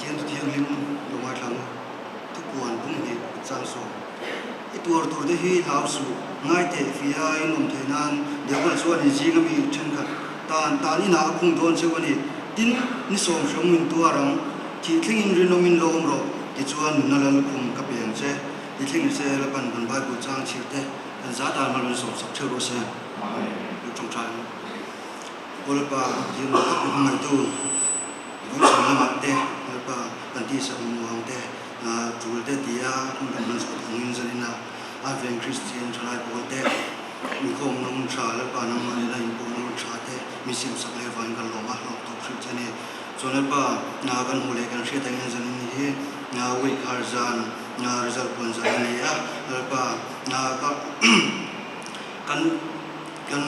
Pathian Thu Thianghlim lo ngaithla ang u. Thupuan pumhnih chang sawm. I tuar tur te hi hlau suh, ngai teh fia in awm theih nan Diabol chuan in zing ami thenkhat tan tan inah a khung dawn cheu a ni. Tin, ni sawm hreawm in tuar ang, thih thleng in rinawm in lo awm rawh, tichuan nunna lal khum ka pe ang che. Ti thleng se Lapan kan Bible chang chhir te kan za dan mal rawn sawm sak theuh rawh se. Amen. Lu tawngtai ang. Aw Lalpa, Pathian rual tak hmangaihtu, Vawichhun lamah te Lalpa kan tihsak muang te tul te tia hun kan hman zawh thawngin zanin a Advent Kristian thalai pawl te inkhawmna hun tha Lalpa nangmah nena inpawhna hun tha te min siamsak leh avangin kan lawm a hlawk tawp hrih che a ni. Chuan Lalpa kan hmuh leh kan hriat angin zanin hi week har zan result puan zan a ni a, Lalpa ka kan Kan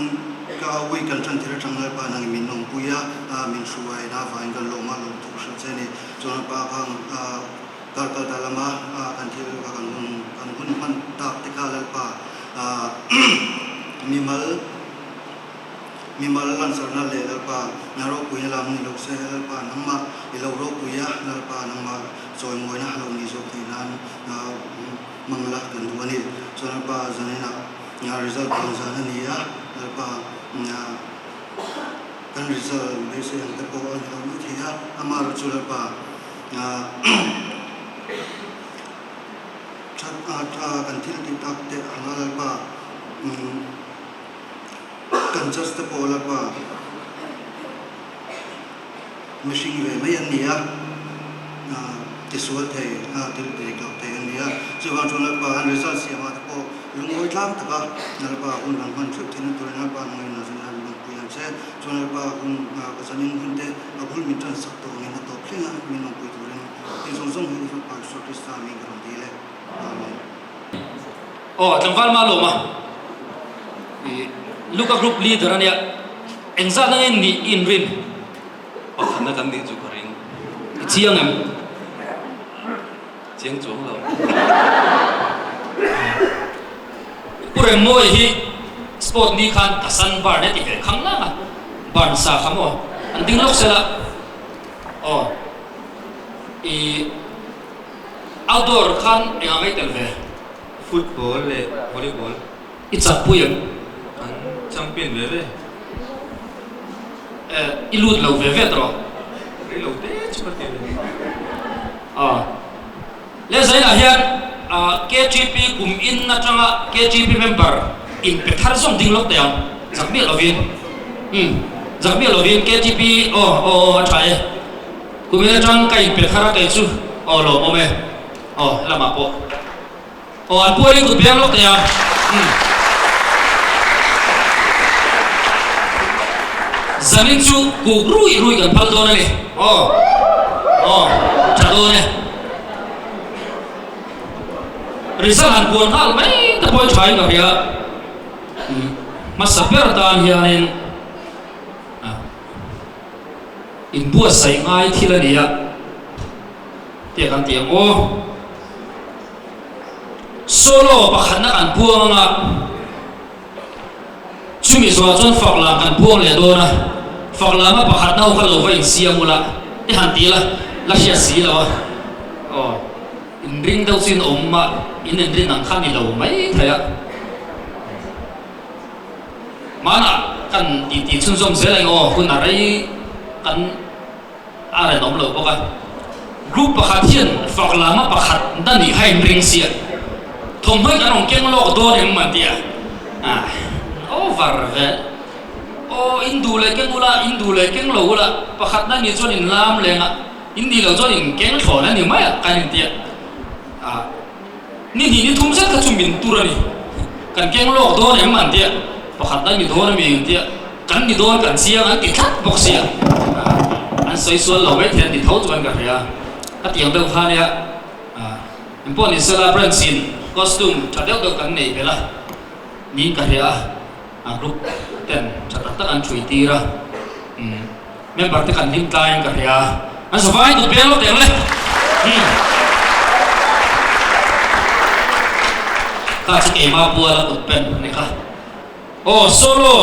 ka ui kan ṭan tir aṭang Lalpa nangin min awmpui a, min hruai na avangin kan lawm a, lawm thuk hrilh che a ni. Chuan Lalpa kha kar kal ta lama kan thil kha kan hun kan hun hman tak te kha Lalpa mimal mimal lansarna leh Lalpa na ropuina lam ni lo se Lalpa nangmah i lo ropui a, Lalpa nangmah chawimawina lo ni zawk theih nan hmang la kan duh a ni. Chuan Lalpa zaninah Nga result dawn zan a ni a, Lalpa nga kan result beisei ang te pawh a ni lo mai thei a, amaherawh chu Lalpa nga that kan thil tih tak te anga Lalpa kan judge te pawh Lalpa mihring ve mai an ni a, tisual thei, thil dik loh thei an ni a. Chuvang chuan Lalpa an result siamah te pawh lungawi tlang taka Lalpa hun an hman theuh theihna turin Lalpa an ngaihna zin an lungpui ang che. Chuan Lalpa hun ka zanin hun te a bul min tan sak tawh angin a tawp thleng a min lungpui turin hei zawng zawng hi Lalpa Isua Krista min ka rawn dil e. Amen. Aw tlangval ma lawm a i Luka group leader ania engzat na nge nih i inrin? Pakhatna kan nih chu ka ring. I chiang em? Chiang chuang lo. Pu Remmawi hi sport ni khan ka san barn e ti ve khang lang a, barn sa kha maw an ding lawk sela aw i outdoor khan engah ngei tel ve? Football leh volleyball. I chak pui em? An champion ve ve. Eh, i lut lo ve ve tawh. Rei lo te chu ka ti ve. Ah. Le zainah hian KTP kum in atanga KTP member in pe thar zawng ding lawk teh ang. Zak miah lovin. Umm, zak miah lovin KTP aw aw aw a tha e. Kum in atang ka in pe thar a kei chu aw lawmawm e. Aw helamah pawh. Aw an puarin kut beng lawk thei a. Umm. Zanin chu kuk rui rui kan phal dawn a ni. Aw. Aw. Tha dawn e. Result han puan nghal mai te pawh hi thain ka hria. Umm. Hmasa ber tan hianin inbuatsaih ngai thil a ni a. Tia kan ti ang aw. Solo pakhatna kan puang anga chumi zawhah chuan fak lam kan puang leh dawn a, fak lama pakhatna ho kha lo va insiam ula i han ti la, la hriat si lo a, aw inring deuh chu in awm a, in inrin ang kha ni lo mai thei a, hmanah kan titi chhunzawm zel ang aw hun a rei kan. A rinawm lo bawk a. Group pakhat hian fak lama pakhat na nih kha inring sia. Thawmhnaw hi kan rawn keng lawk dawn em an ti a. Ah, over ve. Aw, in duh leh keng ula, in duh leh keng lo ula, pakhat na nih chuan in lam leng a, in nih loh chuan in keng thlawn a ni mai a, kan inti a. Ah, ni hnih ni thum zet kha chu min tur a ni. Kan keng lawk dawn em an ti a, pakhat na ni dawn a mi an ti a. Kan ni dawn kan chiang an ti tlat bawk sia, an sawi sual lo mai thei an ti tho chuan ka hria. Ka tiang deuh kha nia, engpawh ni sela branch in costume tha deuh deuh kan nei belh a niin ka hria a, group ten tha tak tak an thui tir a, member te kan hlim tlaiin ka hria. An zavai duh beng lawk teng le. Kha chu keimah buala kut pen a ni kha. Aw solo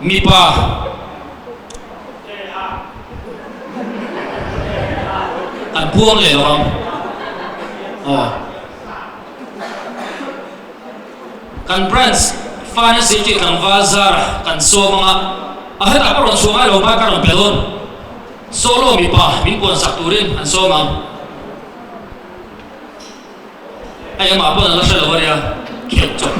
mipa. Kan puang leh lo ang. Aw. Kan Branch Finance Secretary tlangval zar kan sawm anga a hetah ka rawn chhuah ngai lo mai ka rawn pe dawn. Solo mipa min puan sak turin an sawm ang. Hei amah pawn a la hre lo a nia, khelh chawp.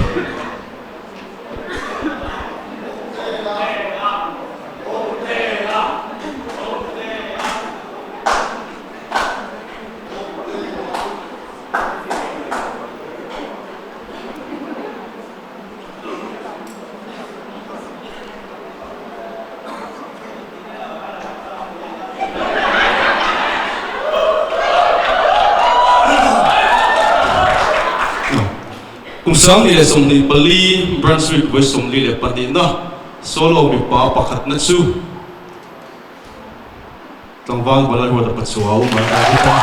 Kum 2024 Brunswick vawi 42 na solo mipa pakhatna chu Tlangval Balaruata Pachuau a ni ta.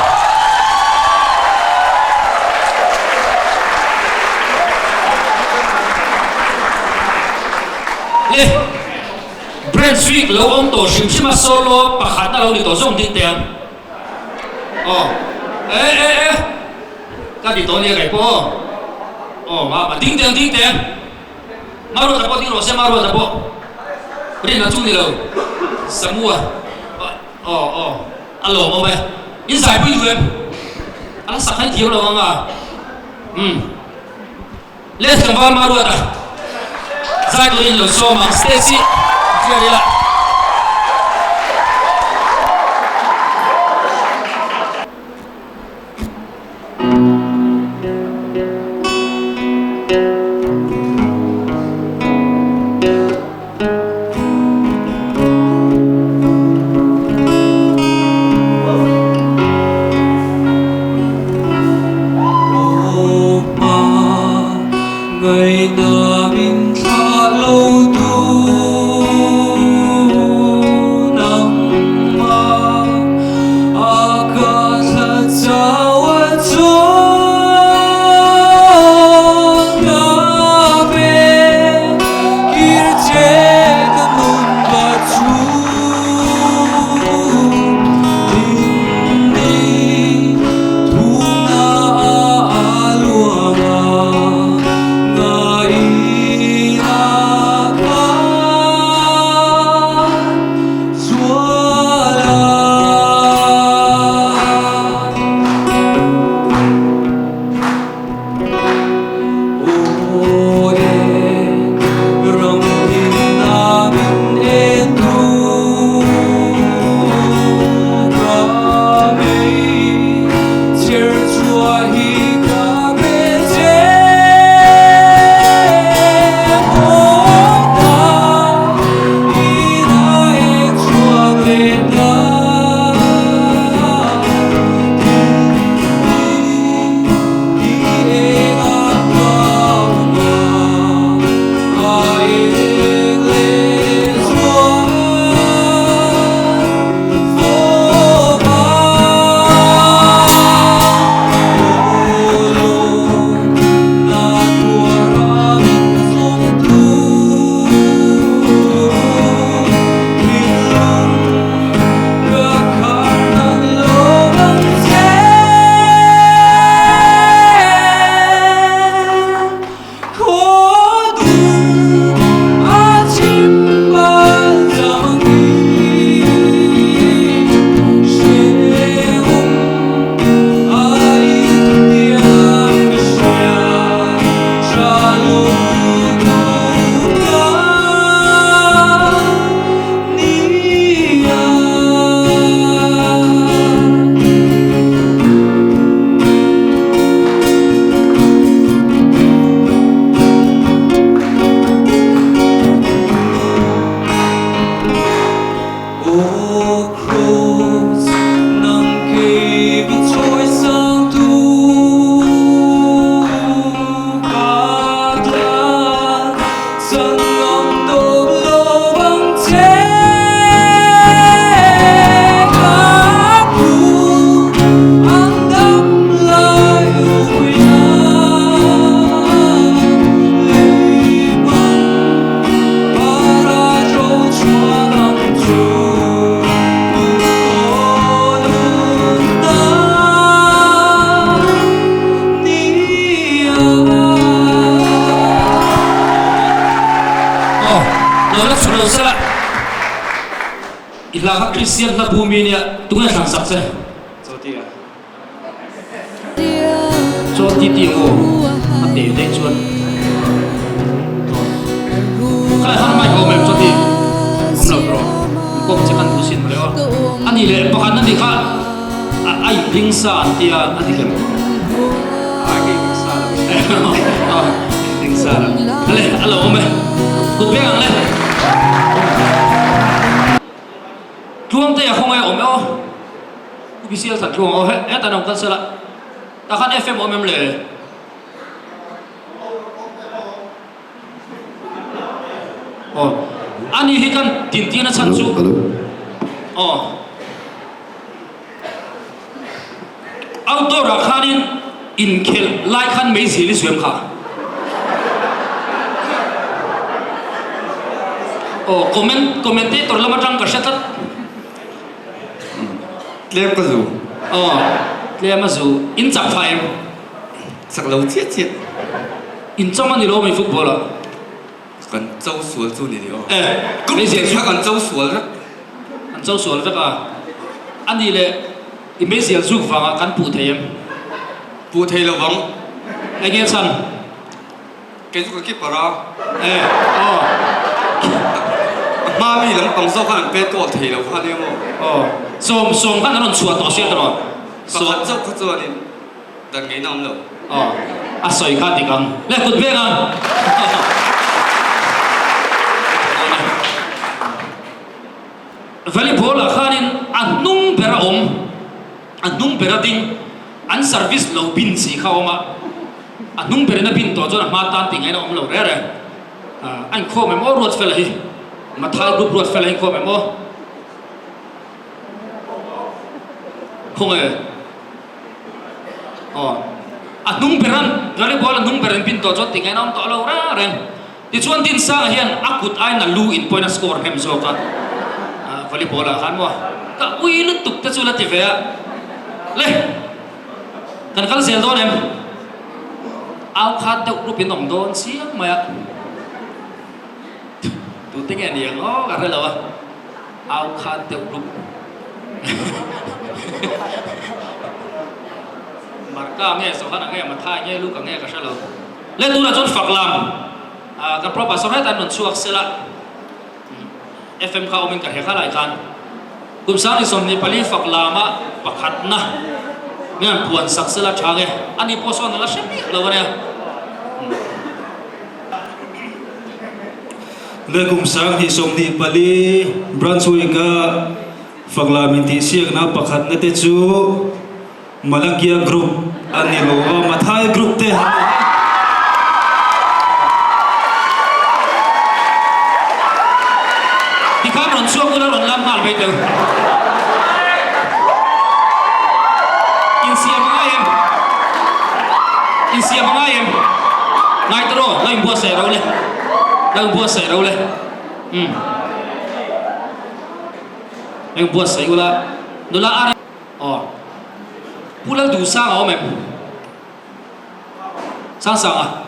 Le Branch week lo awm tawh hrim hrim a solo pakhatna lo ni tawh zawng ding teh ang. Aw e e e ka ti tawh nia kei pawh aw. Aw ma ma ding teh ang ding teh ang. Maruata pawh ding rawh se Maruata pawh rinna chu ni lo Samua aw aw a lawmawm e in zaipui duh em a la sak han thiam lo ang a umm le tlangval Maruata zai turin lo sawm ang stage hi clear ila. Lo la chhuk lo sela. I hla kha Kristian hla bu mi nia tunge thlan sak che? Chaw ti a. Chaw ti ti ang aw a teh daih chuan Khalai han mic a awm em chaw ti awm lo tawh in kawm che kan thu sin mawle aw. A nih leh pakhat na nih kha a in ring sa an tia a dik em? A in ring sa lo. A in ring sa lo. Le a lo awm e. Kut vek ang le. Tluangte a khawngaih awm e aw. Pu Bisial that tluang aw he hetan awm kal sela tah khan FM awm em le? Aw ani hi kan tintir na chhan chu aw outdoor ah khanin inkhelh lai khan meizil i zuam kha. Aw comment commentator lam atang ka hre tlat. Tlem ka zu. Aw tlem a zu. In chak tha em? Chak lo chiah chiah. In chawm a ni lo mai football ah. Kan cho sual chu ni ni aw. Eh meizial chu. Kan cho sual vek. Kan cho sual vek a. A nih leh i meizial zuk vangah kan puh thei em? Puh thei lo vang. Enge chhan? Kei chu ka keeper a. Eh aw. A hma mi lampang zawk khan an pet kawl thei lo kha nia maw? Aw. Sawm sawm khan an rawn chhuah tawh sia tawh. Pakhat chauh kha chuanin dan ngeina awm lo. Aw. A sawi kha dik ang. Le kut veng ang. Volleyball ah khanin a hnung ber a awm. A hnung ber a ding. An service lo bin si kha a awm a, a hnung berin a bin tawh chuan a hma tan tih ngaihna awm lo reng reng. A inkhawm em aw Ruatfela hi? Mathai group Ruatfela hi inkhawm em aw? Khawnge? Aw, a hnung beran, volleyball a hnung berin bin tawh chuan tih ngaihna awm tawh lo reng reng. Tichuan Dinsanga hian a kut aiin a lu in pawhin a score hnem zawk a, volleyball ah khan maw ka ui lutuk te chu la ti ve a, le kan kal zel dawn em? Au khat deuh rup in awm dawn chiang mai a, tute nge ni ang aw ka hre lo a, au khat deuh rup Marka nge Johana nge Mathai nge Luka nge ka hre lo. Le tunah chuan fak lam kan Pro Pastor hetah an rawn chhuak sela FM kha awmin ka hre kha lai khan kum sang ni 24 fak lama pakhatna mi an puan sak sela tha nge ani pawh sawn ala hre miah lo ania. Le kum 2024 Branch Week-a fak lam intihsiakna pakhatna te chu Malakia Group a ni lo a, Mathai Group te an ni a. Tikhan rawn chhuak ula rawn lam nghal mai teu. Insiam a ngai em? Insiam a ngai em? Ngai ta rawh, lo inbuatsaih ro le. Lo inbuatsaih ro le. Umm. Lo inbuatsaih ula, nula a. Aw. Pu Lalduhsang a awm em? Sangsanga.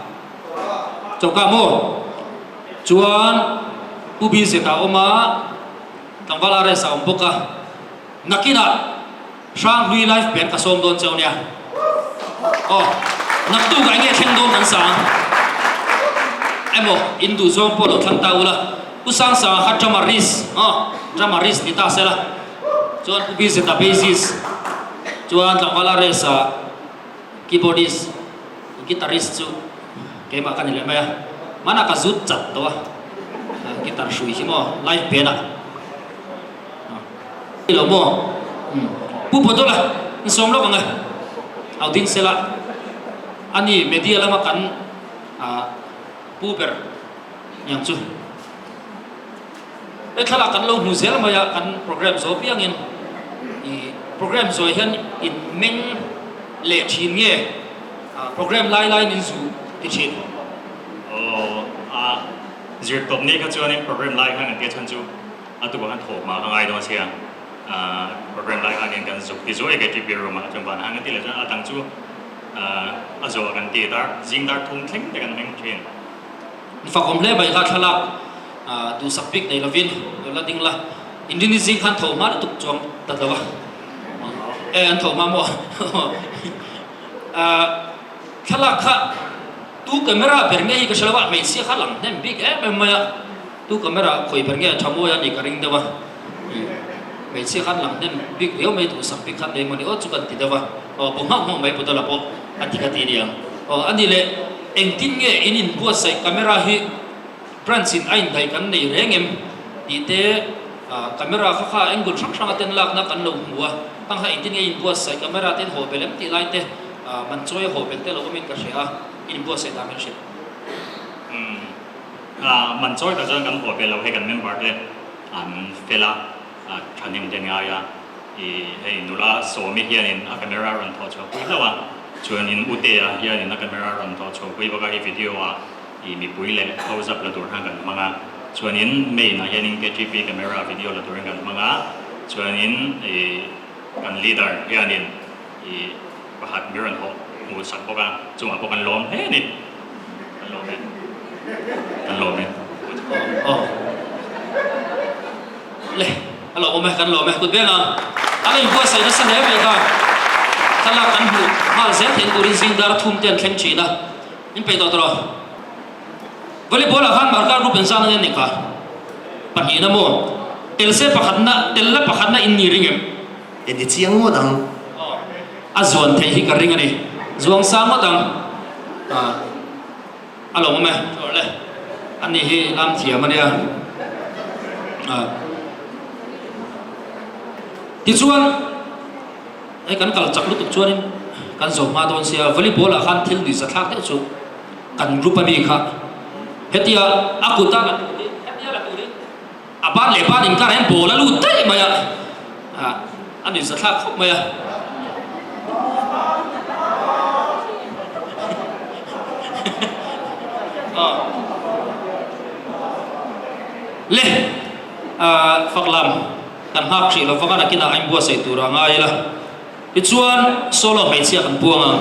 Choka maw? Chuan Pu Bizet a awm a, tlangval RS a awm bawk a. Nakinah Hranghlui Life Band ka sawm dawn cheu nia. Aw. Naktuk ah enge thleng dawn kan sang? Emaw in duh zawng pawh lo thlang ta ula. Pu Sangsanga kha drummerist, aw, drummerist ni ta sela. Chuan Pu Bizeta bassist, chuan tlangval RS-a keyboardist, guitarist chu keimah ka ni leh mai a, hmanah ka zut chat tawh a, guitar hrui hi maw live band ah ni lo maw Pu Bodola in sawm lawk ang e, au ding sela ani media lama kan pu ber niang chu. He thlalak kan lo hmu zel mai a, kan program zawh piangin ih program zawh hian in meng leh thin nge program lai laiin in zu ti thin? Aw a zir tawp ni kha chuanin program lai khan kan tia chhan chu a tukah khan thawk mah ka ngai dawn sia program lai khan hian kan zuk ti zuai ke tih beer room ah chuan van han kan ti leh chuan a dang chu a zawh kan ti dar zing dar thum thleng te kan meng thin. Fakawm hle mai kha thlalak. Duhsak bik nei lovin lo la ding la. Inrini zing khan tho hma lutuk chuang ta lo a. E an tho hma maw? Thlalak kha tu camera ber nge hi ka hre lo a, hmeichhia kha lang hnem bik em em mai a. Tu camera khawi ber nge a tha mawi a nih ka ring deuh a. Hmeichhia khan lang hnem bik viau mai duhsak bik khan nei mawni aw chu kan ti deuh a. Aw bu nghauh nghauh mai Pudala pawh a ti ka ti aniang. Aw a ni leh engtin nge in inbuatsaih camera hi Branch in a indaih kan nei reng em tih te camera kha kha angle hrang hrang a ten lakna kan lo hmu a, hang kha engtin nge inbuatsaih camera te in haw bel em tih lai te man chawi a haw bel te lo awmin ka hria a, inbuatsaih dan min hrilh. Umm man chawi tak chuan kan haw bel lo hei kan member te an fel a, thahnem te an ngai a, ih hei nula Sawmi hianin a camera a rawn thawh chhuah pui hlauh a, chuanin Utea hianin a camera a rawn thawh chhuah pui bawk a hei video ah I mipui leh close up la tur khan kan hmang a, chuanin main ah hianin KTP camera video la turin kan hmang a, chuanin i kan leader hianin i pakhat mi rawn hawh hmuh sak bawk a, chungah pawh kan lawm hle a ni, kan lawm e, kan lawm e. Aw le a lawmawm e, kan lawm e, kut veng ang a la inbuatsaih nasa hle mai kha, thlalak kan hmuh nghal zel theih turin zing dar thum te an thleng thin a. In peih tawh tawh. Volleyball ah khan Markar group in zan ange nih kha. Pahnihna maw? Tel se pakhatna, tel la pakhatna in ni ring em? E ni chiang ngawt ang. Aw, a zuan theih hi ka ring a ni. Zuang sang ngawt ang. Ah, a lo awm e. Chawr le. Ani hi lam thiam a nia. Ah. Tichuan. Hei kan kal chak lutuk chuanin kan zo hma dawn sia, volleyball ah khan thil nuihza thlak deuh chu kan group a mi kha hetia a kut a la turin hetia la turin a ban leh ban inkar ah hian ball a lut daih mai a, ah a nuihza thlak khawp mai a. Le ah fak lam. Kan nghak hrih lo vang a, nakinah a inbuatsaih tur a ngai ila. Tichuan, solo hmeichhia kan puang ang.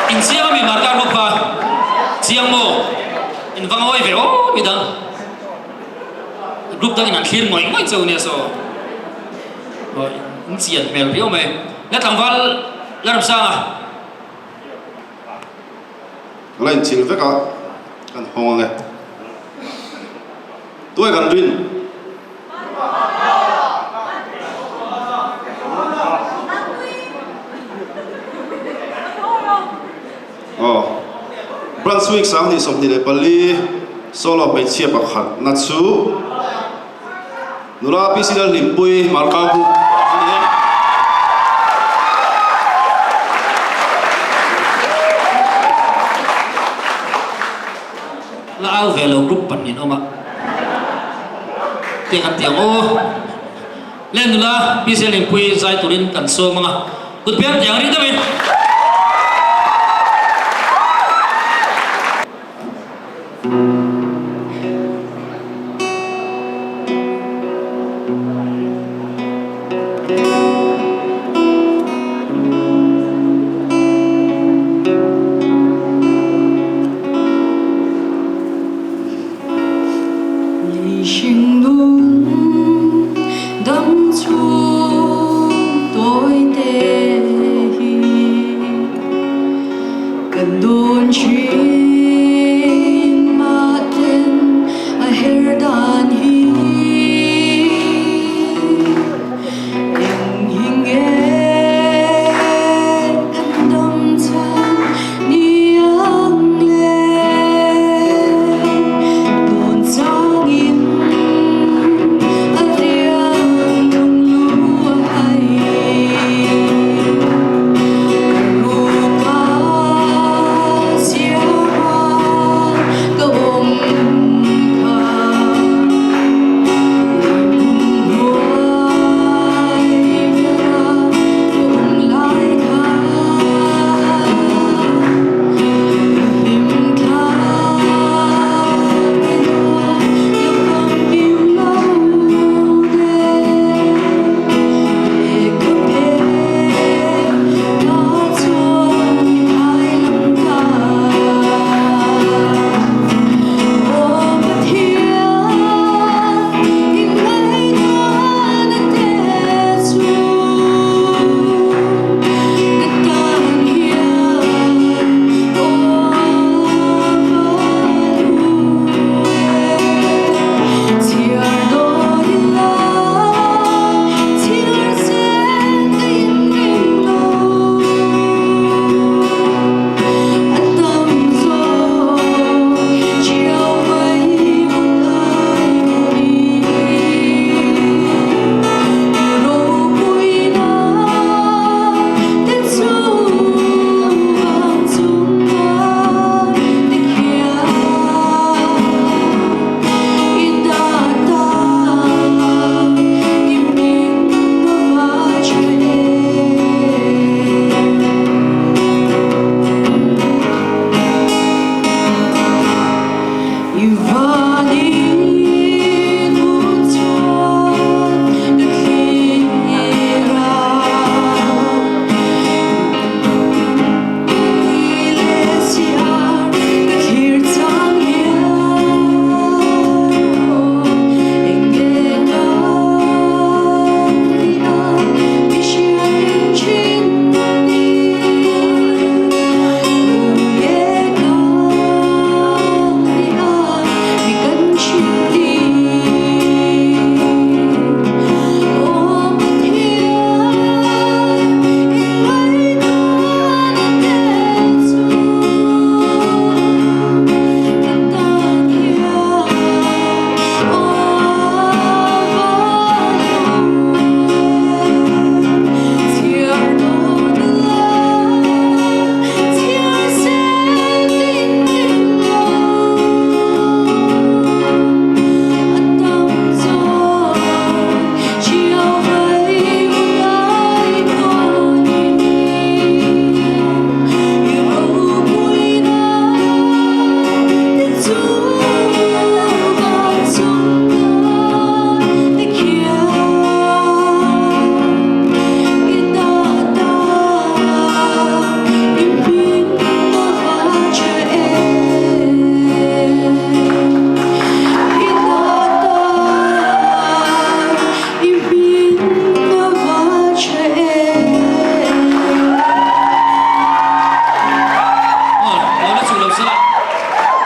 In chiang ami Marka group kha? Chiang maw? In va ngawi ve aw midang. Group dangin an thlir ngawih ngawih cheu nia saw. Aw, in chian hmel viau mai. Le tlangval Laramsanga. Ka la inchhil vek a, kan hawng ang e. Tuai kan rin. Aw. Brunswick 2024 solo hmeichhia pakhat na chu Nula PC Lalhlimpui Marka Group a ni e. La au ve lo group pahnih an awm a, tiang an ti ang aw. Le nula PC Lalhlimpui zai turin kan sawm ang a, kut biang tiang ring deuhin.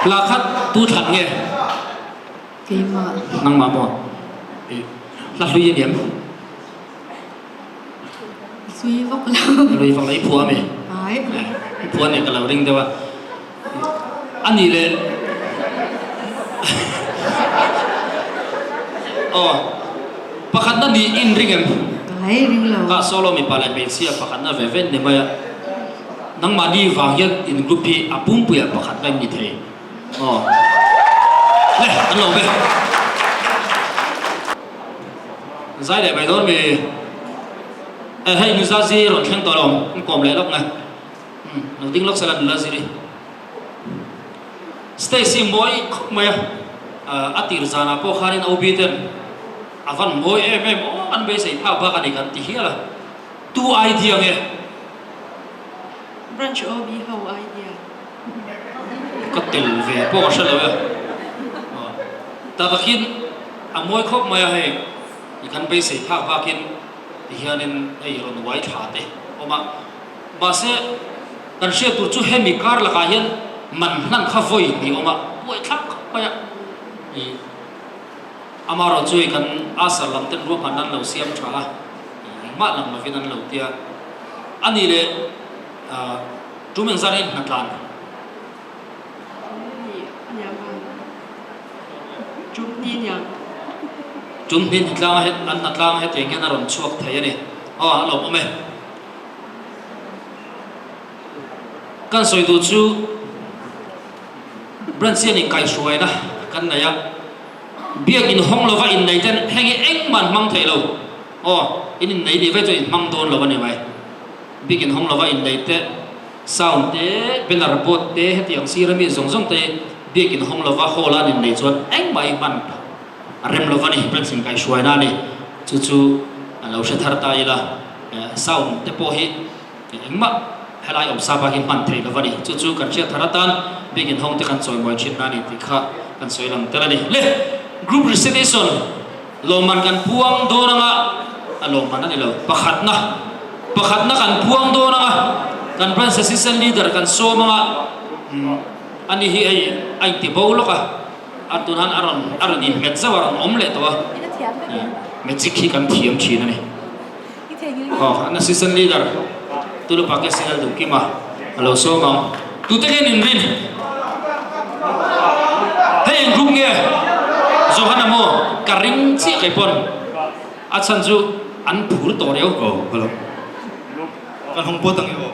Hla khat tu thlan nge? Keimah. Nangmah maw? Hla hlui a ni em? Hlui vak lo. Hlui vak lo, i phuah ami? Ai. I phuah nih ka lo ring deuh a. A nih leh Aw, pakhatna nih in ring em? Ai, ring lo. Ka solo mipa leh hmeichhia pakhatna ve ve ni mai a. Nangmahni vang hian in group hi a pumpuiah pakhatna in ni thei. Aw. Le, an lo ve. Zai leh mai dawn mi. Eh hei Nuza zi rawn thleng tawh lo an kawm leh lawk nge. Umm lo ding lawk sela nula ziri. Stage hi mawi khawp mai a, a tir zanah pawh khanin OB ten a van mawi em em aw an beisei phak bak a ni kan ti hial a. Tu idea nge? Branch OB ho idea. Ka tel ve pawh ka hre lo e. Tatakin a mawi khawp mai a hei i kan beisei phak bakin tihianin hei rawn uai thla te awm a. Mahse kan hriat tur chu hemi kar lakah hian man hlan kha vawi ni awm a, buai thlak khawp mai a. I amarawh chu hei kan Asar lam ten ruahman an lo siam tha a, engmah lang lovin an lo tia. A nih leh Tum engzat in hna tlan? Tum hnih hna tlang a an hna tlang a hetiang hian a rawn chhuak thei a ni. Aw a lawmawm e. Kan sawi duh chu branch hian inkaihhruaina kan nei a, biak inhawng lova innei ten heng hi engmah an hmang thei lo. Aw in innei nih vek chuan in hmang dawn lo a ni mai. Bik in hawng lova innei te, sound te, banner board te hetiang sir ami zawng zawng te biak in hawng lova hall a an innei chuan engmah hi hman a rem lova ni, branch in kaihhruaina a ni. Chu chu a lo hre thar ta ila, sound te pawh hi engmah helai awm sa bak hi hman theih lova ni. Chu chu kan hriat thar atan biak in hawng te kan chawimawi thin na a ni tih kha kan sawi lang tel a ni. Le group recitation. Lawmman kan puang dawn anga, a lawmman a ni lo, pakhatna, pakhatna kan puang dawn anga, kan branch assistant leader kan sawm anga, umm ani hi hei a inti bo lawk a, a tunhan a rawn a rawn inhmet zauh a rawn awm leh tawh a, magic hi kan thiam thin a ni. Aw, an assistant leader Tulupa KCL Duhkima a lo sawm ang. Tute nge nin rin? Hei eng group nge? Johana maw? Ka ring chiah kei pawn. A chhan chu an phur tawh riau. Aw, hello. Kan hawng pawt ang i aw.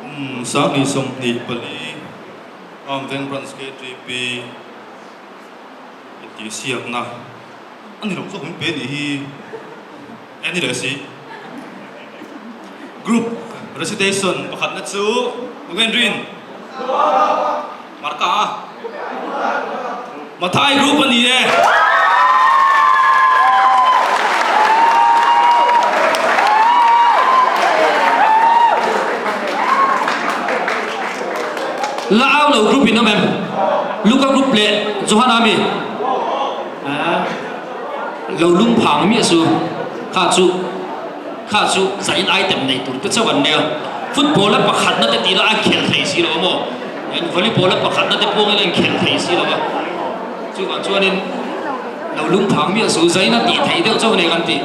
Umm, 24 24. Arm Veng Branch KTP intihsiakna a ni lo zawk min pe nih hi e ni leh si. Group recitation pakhatna chu tunge in rin? Marka a Mathai group a ni e. La au lo group in awm em? Luka group leh Johana mi? Aa lo lung phang miah su kha chu kha chu zain item nei tur te chauh an nia. Football a pakhatna te tih lah a khelh thei si lo a maw? Volleyball a pakhatna te pawh angin a inkhelh thei si lo a. Chuvang chuanin lo lung phang miah su zain a tih theih deuh chauh a ni kan ti.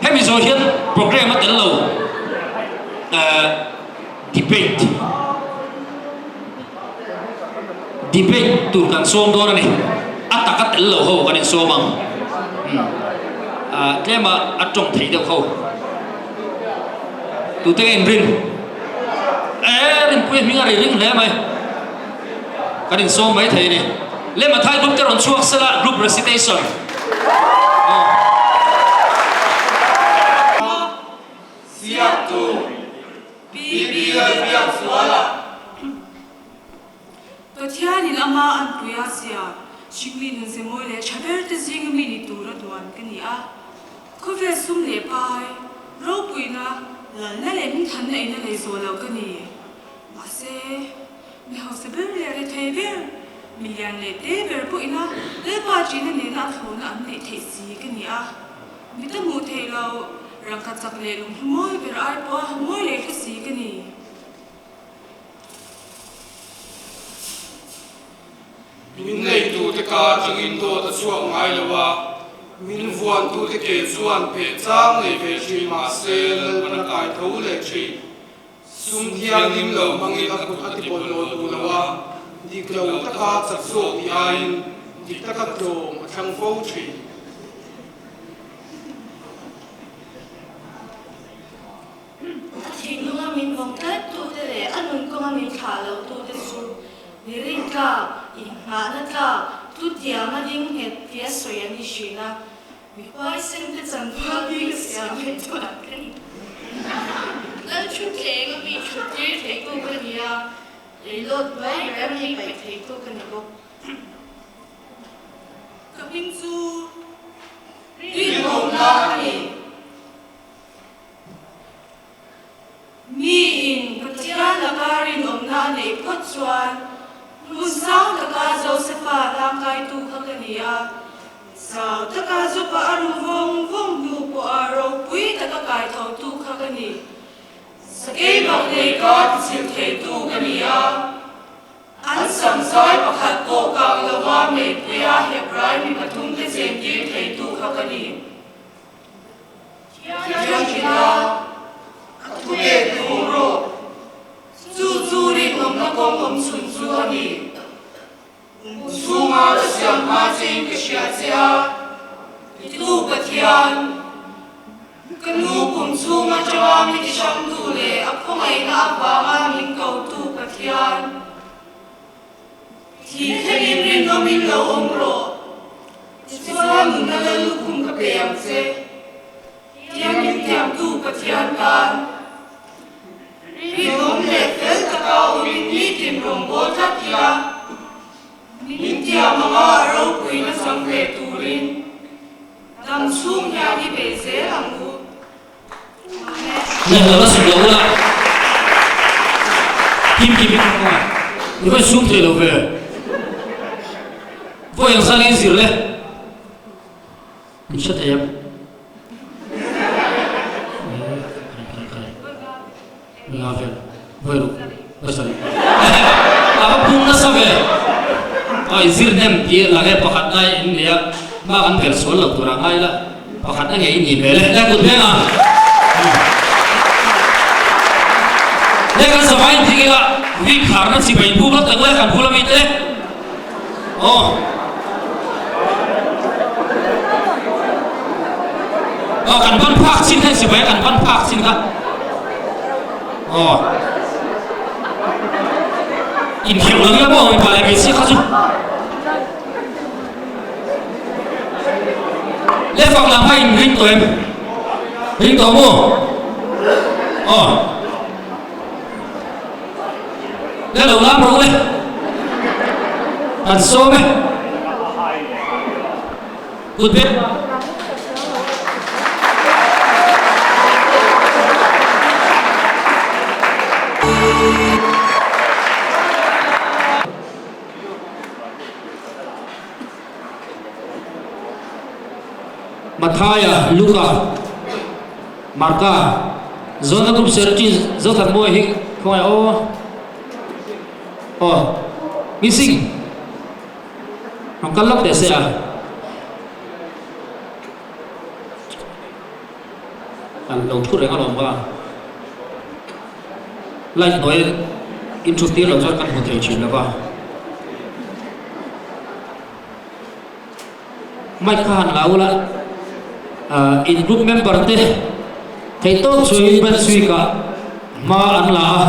Hemi zawh hian program a tel lo eh. Debate Debate tur kan sawm dawn a ni. A tak a tel lo ho kan insawm ang. Umm ah tlem a a tawng thei deuh ho. Tute nge inrin? Eh Rinpuia hming a ri ring hle mai. Kan insawm mai thei a ni. Lem a Thai group te rawn chhuak sela group recitation. Aw. Siamtu PBL Biakzuala. Pathianin ama anpui a siam, hringmi nunze mawi leh tha ber te zinga mi ni tura duan ka ni a. Khawvel sum leh pai, ropuina, lalna leh hmingthanna ina lei zawh loh ka ni. Mahse, mi hausa ber leh rethei ber, mi lian leh te ber pawhina Lalpa ṭihna nena a thlawhna an neih theih si ka ni a. Mi ta hmuh theih loh. Rangkachak leh lunghlu mawi ber ai pawha mawi leh hlu si ka ni. Min neitute ka atangin dawt a chhuak ngai lo a, min vuantute ke chuan pheh chang nei ve thin mahse Lalpan a kai tho leh thin. Sum thianghlim lo hmangin a kut a ti bawlhhlawh duh lo a, dik lo taka chak zawk tih aiin dik taka tlawm a thlang fo thin. A thinlunga min vawng tlattute leh a nun kawnga min thlah lohtute chu mi rintlak, inngahna tlak, thutiama ding nghet tia sawi an ni thin a. Mi huaisente chanpual bik a siam leh chuan ka ni. Lalthuthleng a mi thuttir theitu ka ni a, leilawt hnuai ber a mi paih theitu ka ni bawk. Ka hming chu Rinawmna a ni. Miin Pathian laka rinawmna a neih phawt chuan hmun sang taka Josefa hlangkaitu kha ka ni a, zau taka Jopa a ru vawng vawng hnu pawha ropui taka kaithotu kha ka ni. Sakei bak nei ka tichilh theitu ka ni a, an samzai pakhat pawh kang lova meipuia Hebrai mi pathumte chentir theitu kha ka ni. Thianghlim a, a thu pek duh rawh. Chu chu rinawmna kawng awm chhun chu a ni. Kum chhunga ka siam hma chein ka hria che a, titu Pathian, ka nu kum chhung atanga mi ti hrangtu leh a khawngaihna avanga min kotu Pathian, Thih thlengin rinawmin lo awm rawh. Tichuan nunna lal lukhum ka pe ang che. Thiam min thiamtu Pathian tan rinawm leh fel taka awmin nitin rawngbâwl tlat ila, min tiam anga a ropuina chang ve turin dam chhung hian i bei zel ang u. Leh lo la sum lo ula kim kim in awm a i vawi sum thei lo ve vawi ang zan in zir le in hre thei em nga vel vawi ruk vawi sarih a va phung nasa ve a in zir hnem tih lang e pakhat na in nei a hma kan vel sual lo tur a ngai la pakhat na ngei in nih hmel e le kut veng a le kan zavai in thing ila rik khar na chibai buk la tak le kan bula mi te aw Aw kan ban phak chin kha sipai kan ban phak chin kha aw inkheuh lo ila maw mipa leh hmeichhia kha chu le fak lam kha in ring tawh em ring tawh maw aw Le lo lam rawh le. Kan sawm e. Kut beng. Mathaia, Luka, Marka, Zona Group Secretary Zothanmawia hi khawngaih aw aw missing rawn kal lawk teh se a kan lo thu reng alawm kha light hnuai in thut tir loh chuan kan hmu thei thin lo va. Mic kha han la ula, in group member te theihtawp chhuiin branch week ah hma an la a,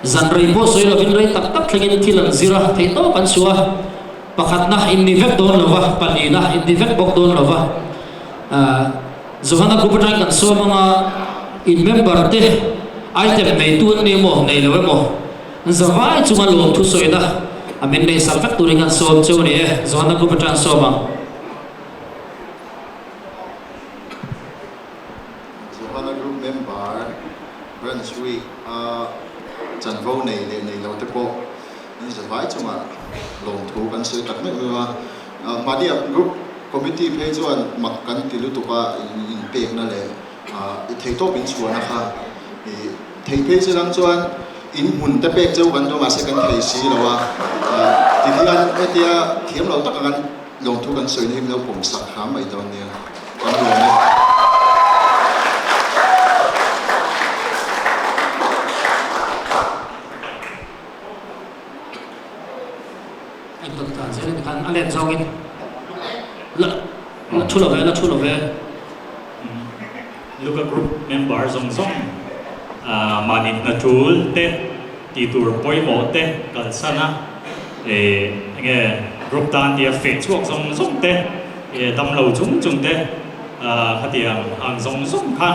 zan rei pawh sawi lovin rei tak tak thlengin thil an zir a, theihtawp an chhuah a, pakhatna in ni vek dawn lova, pahnihna in ni vek bawk dawn lova, Johana group atangin kan sawm anga in member te item neitu an ni emaw nei lo emaw Zavai chunga lawm thusawina a min nei sak vek turin kan sawm cheu a ni e, Johana Group atang sawm ang. Johana Group member Branch Week a chanvo nei leh nei lo te pawh in zavai chunga lawmthu kan sawi tak meuh meuh a. Mahnia Group Committee phei chuan mak kan ti lutuk a, inpekna leh. I theitawp in chhuahna kha i thei phei che lang chuan in hmun te pek cheu kan duh mahse kan thei si lo a, tihian hetia thiam lo taka kan lawmthu kan sawina hi min lo pawm sak hram mai dawn nia, kan lawm e. A dawt dan zel in khan a let zawngin la la thu lo ve la thu lo ve. Luka group member zawng zawng mahni hna tul te tih tur pawimawh te kalsan a enge group tan tia feh chhuak zawng zawng te damlo chung chung te khatiang ang zawng zawng kha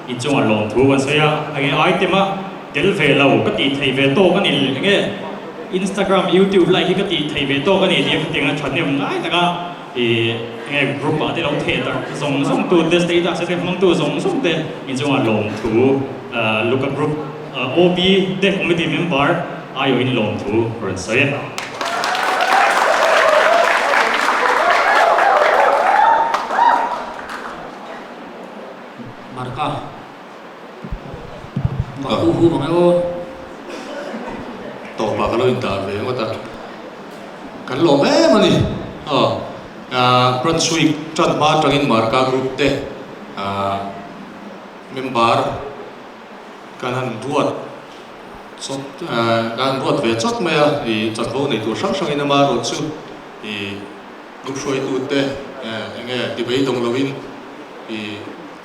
inchungah lawmthu kan sawi a enge item a Tel ve lo, ka tih thei ve tawk a ni enge Instagram, YouTube lai hi ka tih thei ve tawk a ni tih a khatiang a thahnem ngai tak a, ih enge group ah te lo theh darh zawng zawng tu te status te hmang tu zawng zawng te inchungah lawmthu Luka group OB te committee member aiawhin lawmthu rawn sawi e. Marka. Mak hu hu mang e aw. Tawpah ka lo indah ve ngawt a, kan lawm em a ni. Aw, Brunswick tan hma atangin Marka Group te member kan han ruat chawt, kan han ruat ve chawt mai a, ih chanvo nei tur hrang hrangin amaherawh chu ih group hruaitute eng nge tibeidawng loin ih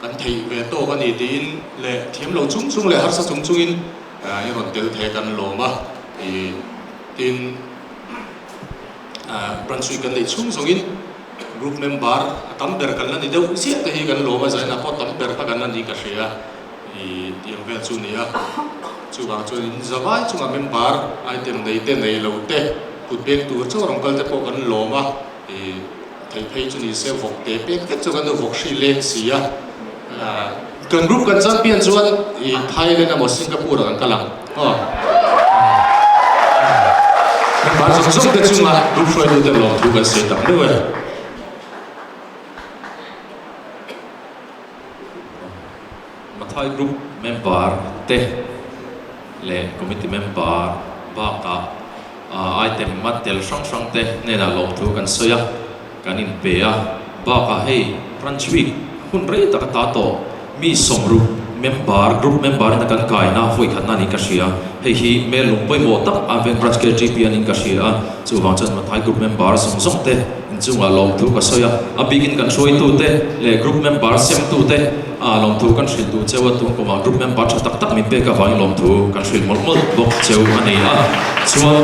Kan theih ve tawk a ni tiin leh thiam lo chung chung leh harsa chung chungin i rawn tel thei a kan lawm a i tin branch week kan neih chhung zawngin group member a tam ber kan la ni deuh ziah te hi kan lawm a zainah pawh tam ber kha kan la ni ka hria i tih ang vel chu a ni a chuvang chuan in zavai chungah member item nei te nei lo te kut beng tur chauh rawn kal te pawh kan lawm a i. Thei phei chu ni se vawk te pek vek chu kan nu vawk hri leng si a. Kan group kan champion chuan i Thailand emaw Singapore ah kan kal ang aw. Member zawng zawng te chunga group hruaitu ten lawmthu kan sawi tak meuh e. Mathai group member te leh committee member bakah item a tel hrang hrang te hnenah lawmthu kan sawi a, kan inpe a. Bakah hei Branch Week hun rei tak ata tawh mi sawmruk member group member ina kan kaina vawikhatna niin ka hria. Hei hi hmel lung pawimawh tak a Veng Branch KTP a niin ka hria a, chuvang chuan Mathai group member zawng zawng te inchungah lawmthu ka sawi a, a bikin kan hruaitute leh group member semtute ah lawmthu kan hrilh duh cheu a, tun kumah group member tha tak tak min pek avangin lawmthu kan hrilh mawlh mawlh bawk cheu a ni a, chuan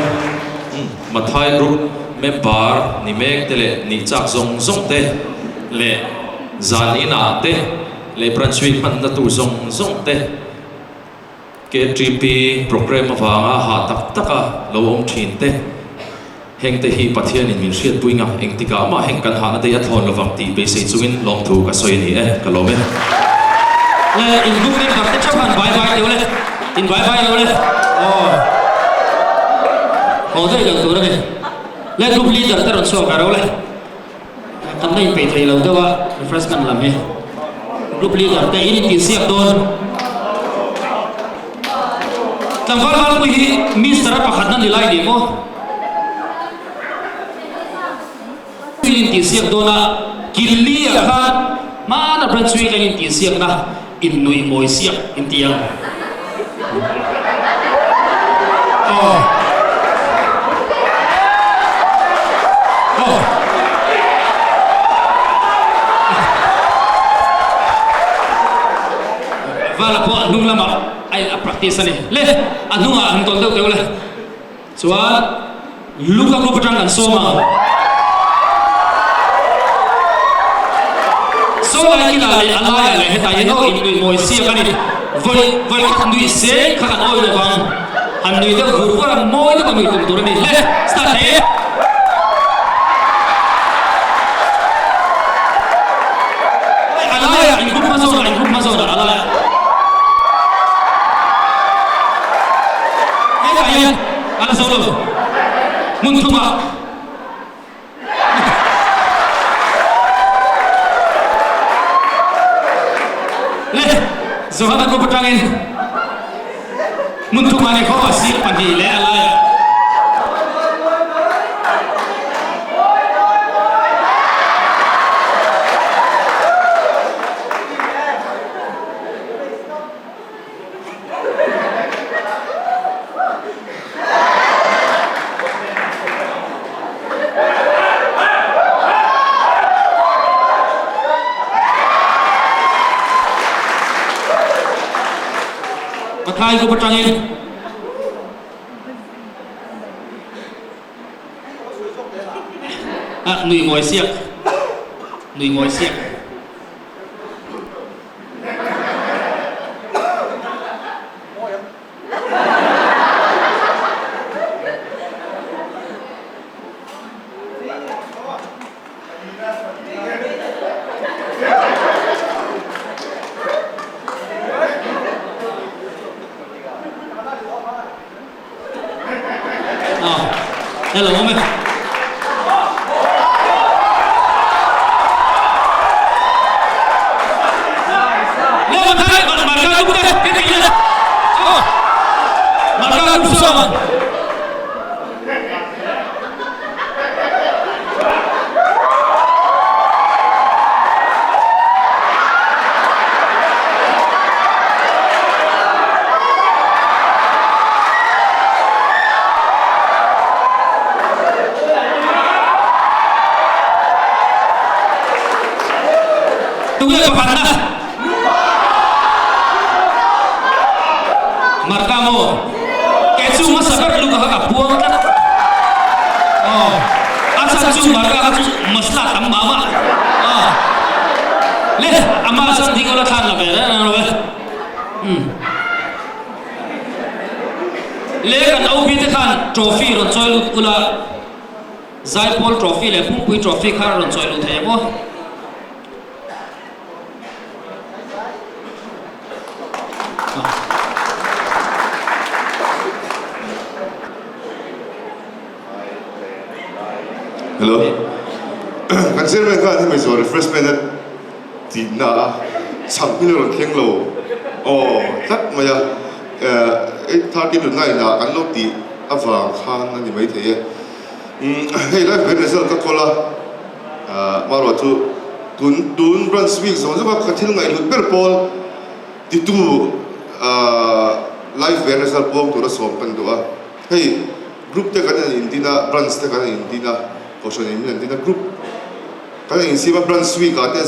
Mathai group member ni mek te leh nih chak zawng zawng te leh zan inah te leh branch week hmanna tur zawng zawng te. KTP programme avanga hah tak taka lo awm thin te, heng te hi Pathianin min hriatpui nga engtikah mah heng kan hahna te hi a thlawn lovang tih beisei chungin lawmthu ka sawi a ni e, ka lawm e. Le in group member te theuh khan bye bye deuh le, in bye bye lo le aw haw daih lo tur a ni. Le group leader te rawn chhuak ve ro le. Kan la inpeih thei lo deuh a, refreshment lam hi group leader te in intihsiak dawn. Tlangval Valpui hi Mister a pakhatna ni lai ni maw? In intihsiak dawn a, Killi ah khan hmana branch week a intihsiakna innuih mawi siak inti ang. Aw. Aw. Vala pawh a hnung lamah a in a practice a ni. Le, a hnungah han tawn deuh deuh le. Chuan Luka group atang kan sawm ang. Saw lai kila leh a laiah leh hetah hian aw innuih mawi siak a ni. Vawi vawi khat nuih se kha kan awi lo vang. Han nui deuh vur vur a, mawi deuh a nuih tum tur a ni. Le, start thei e. A laiah in group hma zawnah, in group hma zawnah a laiah. Hetah hian a la zo lo. Hmun thumah. Le. Johana group atangin hmun thum ani khaw a sir pahnih leh a laiah. Pathlai group atangin Ah, nui ngawi siak. Nui ngawi siak. Hello awm e. Tunge pakhatna? Marka maw? Kei chu hmasa ber luka kha ka puang tlat. Aw, a chhan chu Marka kha chu masla tam mah mah. Aw, le amah zan ding awla thlan la ve reng reng lo e. Umm. Le kan OB te khan trophy rawn chawi lut ula, Zaipawl trophy leh Pumpui trophy kha rawn chawi lut thei ang aw. Hello. Kan chairman khan hemi zawh refreshment a tihna a chhak hmel a rawn thleng lo aw tlat mai a 8:30 to 9 ah kan lo tih avang khan a ni maithei e. Hei life band result ka call a. Maruah chu tun tun branch week zawng zawng a ka thil ngaihhlut ber pawl titu life band result puang tura sawm kan duh a. Hei group te kan han indin a, branch te kan han indin a, kohhran in min han din a, group kan han insiam a, branch week ah te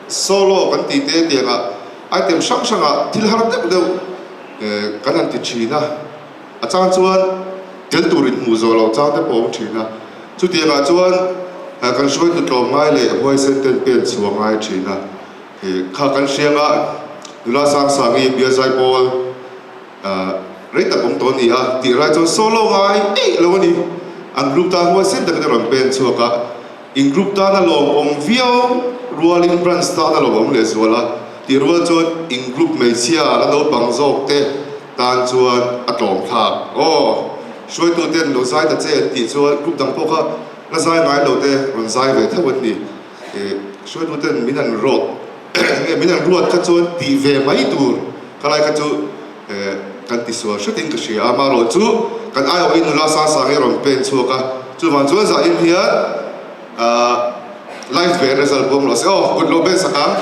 solo kan tih te tiangah item hrang hrangah thil har deuh deuh kan han ti thin a. A chang chuan tel tur inhmuh zawh loh chang te pawh a awm thin a. Chutiangah chuan kan hruaitu tlawm ngai leh huaisen ten pen chhuah ngai thin a. Kha kan hrianga nula Sangsangi Bialzai pawl rei tak awm tawh a ni a tih rai chuan solo ngai eih lo a ni. An group tan huaisen takin a rawn pen chhuak a. In group tan a lawmawm viau rualin branch tan a lawmawm lehzual a tih rual chuan in group hmeichhia la naupang zawk te tan chuan a tlawm thlak. Aw, hruaitu ten lo zai ta che an tih chuan group dang pawh kha la zai ngai lo te rawn zai ve theuh an ni. Hruaitu ten min han rawt nge min han ruat kha chuan tih ve mai tur kha lai kha chu kan tisual hretin ka hria a, amaherawh chu kan aiawhin nula Sangsang hi a rawn pen chhuak a, chuvang chuan zahin hian live band result buang rawh se aw, kut lo ben sak ang.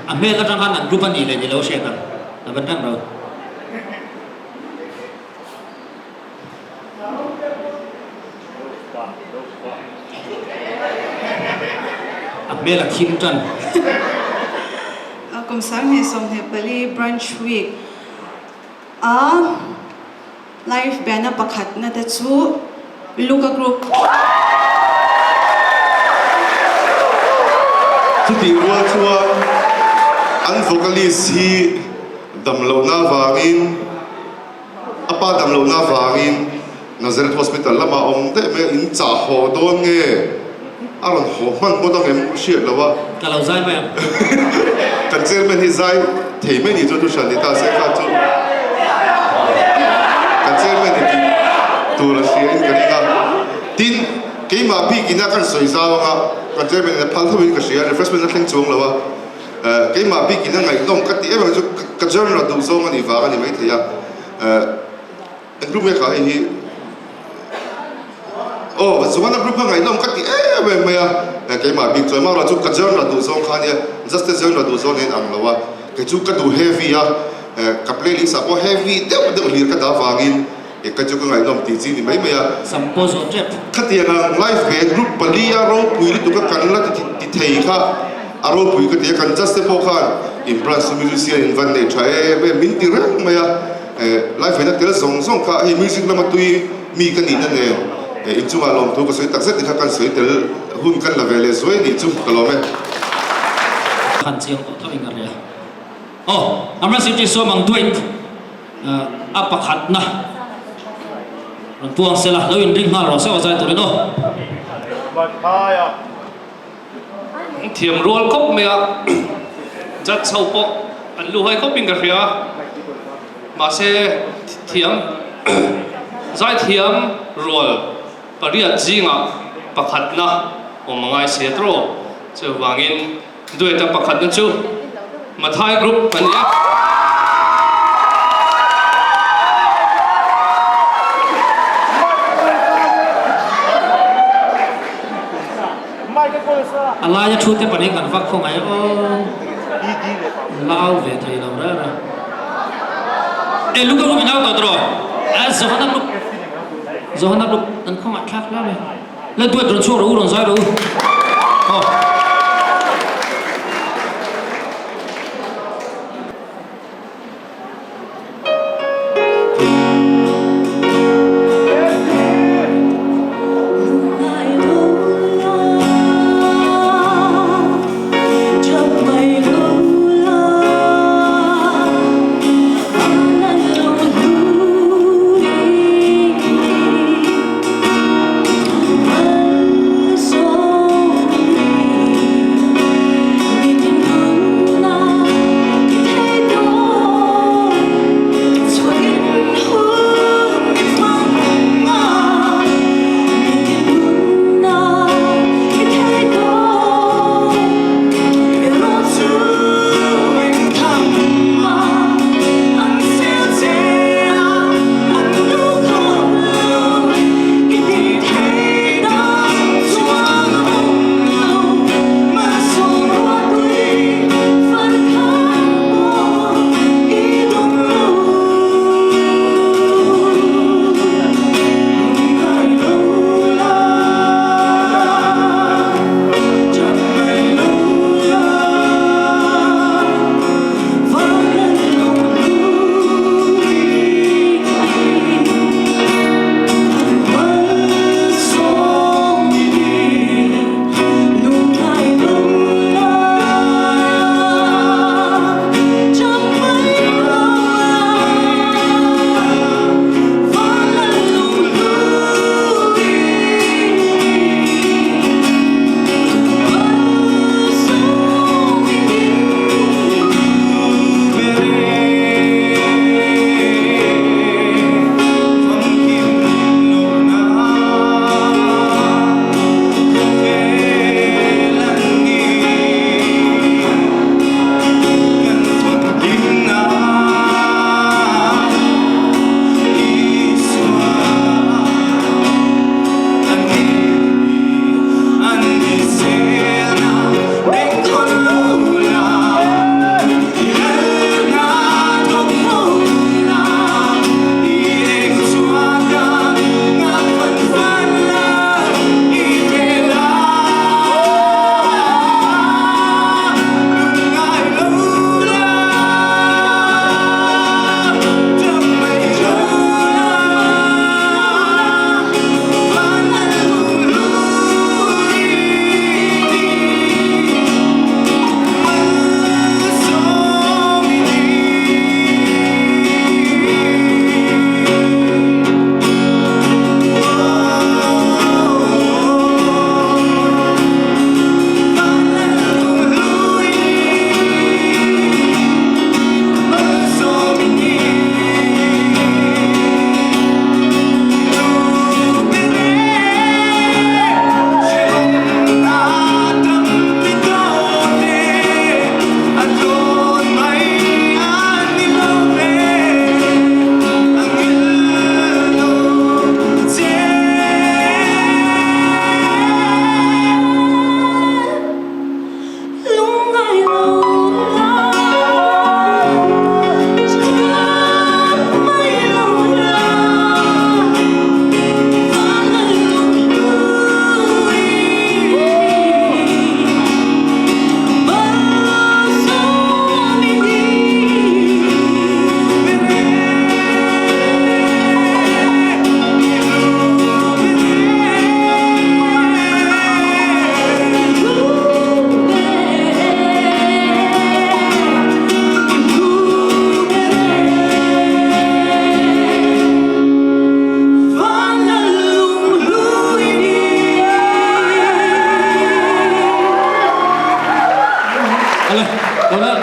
A hmel atang khan an group a nih leh ni lo hriat ang, a va tan ro. A hmel a thim tan. Kum 2024 Branch Week a Live Band a pakhatna te chu Luka Group. Chutih rual chuan an vocalist hi damlohna avangin A pa dam lohna avangin Nazareth Hospital lamah awm daih mai a, in chah haw dawn nge? A rawn haw hman pawh dang em hriat lo a. Ka lo zai mai ang. Kan chairman hi zai thei mai ni chu thu hran ni ta se kha chu kan chairman in tih. tur a hria in ka ring a. Tin, keimah bik ina kan sawi zau anga kan chairman in a phal tho in ka hria, refreshment a thleng chuang lo a. Keimah bik ina ngaihnawm ka tih em em chu ka genre duh zawng a nih vang a ni maithei a. Eng group nge kha hei hi? Aw, Johanna group kha ngaihnawm ka ti em em mai a, keimah bik chuan amaherawh chu ka genre duh zawng kha ania, just a genre duh zawng nen ang lo a, kei chu ka duh heavy a, ka playlist ah pawh heavy deuh deuh hlir ka dah vangin kei chu ka ngaihnawm tih chi ni mai mai a. Sam pawh zawh tep. Khatiang ang live band group pali a ropui lutuk a kan la ti thei kha a ropui ka ti a, kan just te pawh khan in branch chu musician in van nei tha em em min ti reng mai a. Live veina tel zawng zawng kha hei music lama tui mi ka nihna nen inchungah lawmthu ka sawi tak zet ni kha kan sawi tel hun kan la ve leh zuai nih chu ka lawm e. Khan chiang tawh tho in ka hria. Aw, Amra City sawm ang Dwight a pakhatna rawn puang sela lo inring nghal rawh se aw zai turin aw. Thiam rual khawp mai a, judge ho pawh an luhai khawpin ka hria a, mahse thiam zaithiam rual pariat zingah pakhatna awm a ngai si a tawh, chuvangin duet a pakhatna chu Mathai group a ni a. A laia thu te pahnih kan vak khaw ngai aw. Lau ve thei lo reng a. E Luka group in au tawh tawh. A Johana group. Johana group an khawngaih thlak hle mai. La duat rawn chhuak rawh u, rawn zai rawh u. Aw.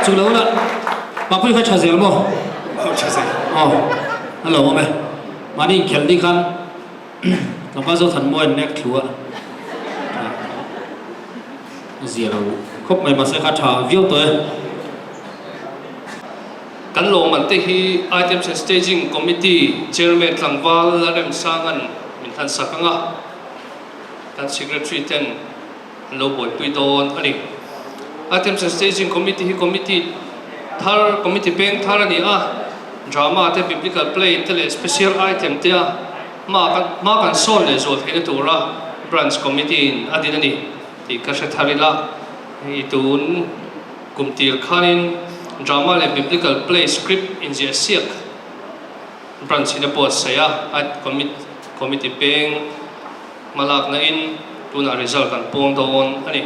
Chu lo la Mapui kha tha zel maw? Aw tha zel. Aw a lo awm e. Mahni inkhelh ni khan tlangval Zothanmuain nek thlu a a zia lo khawp mai mahse kha tha viau tawh e. Kan lawmman te hi Items and Staging Committee Chairman tlangval Lalremsanga'n min hlansak ang a, kan Secretary ten an lo buaipui dawn a ni. Items and Staging Committee hi Committee thar, Committee peng thar a ni a, Drama te, Biblical Play te leh Special Item te a hma kan hma kan sawn leh zual theihna tura Branch Committee in a din a ni tih ka hre thar ila. Hei tun kum tir khanin Drama leh Biblical Play Script inziah siak Branch in a buatsaih a, a Committee peng Hmalakna in tunah result kan puang dawn a ni.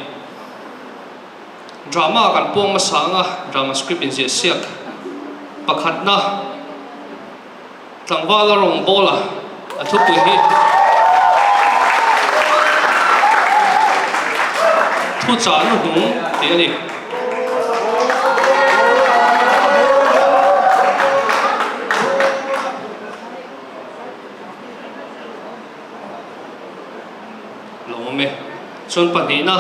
Drama kan puang hmasa anga drama script in ziah siak pakhatna tlangval a rawn bawl a, a thupui hi Thuchah Nuhnung tih a ni. Lo awm e. Chuan pahnihna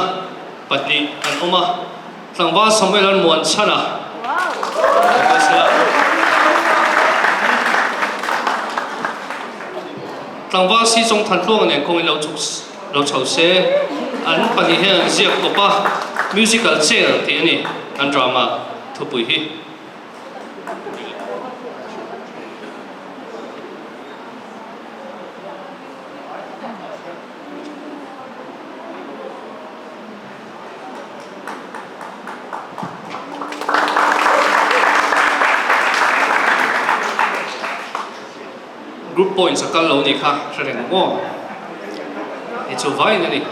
pahnih an awm a, tlangval Samuel an muan chhan a, tlangval si chawng than tluang nen kawngin lo chhuk lo chho se, an pahnih hian an ziak kawp a, musical chair tih a ni an drama thupui hi. Group points a kal lo nih kha hre reng maw? Hei chu vaiin a ni.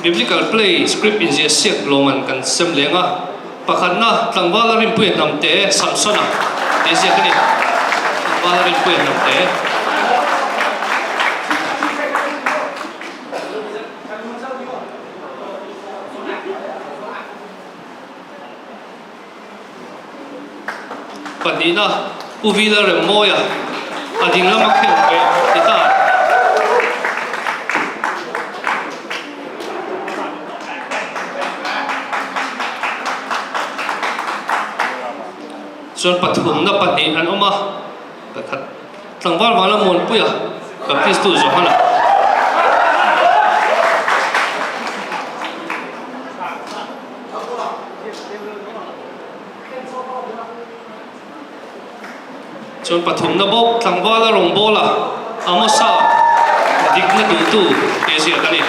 Biblical play script inziah siak lawman kan sem leng a. Pakhatna, tlangval a rinpuia hnamte Samsona tih ziak a ni. Tlangval a rinpuia hnamte. Pahnihna, Pu Vila Remmawia a ding lama khen ve ti ta. Chuan pathumna pahnih an awm a, pakhat tlangval Vala Muanpuia, Baptistu Johana. Chuan pathumna bawk tlangval a rawngbâwl a, Amosa dikna duhtu tih ziak a ni.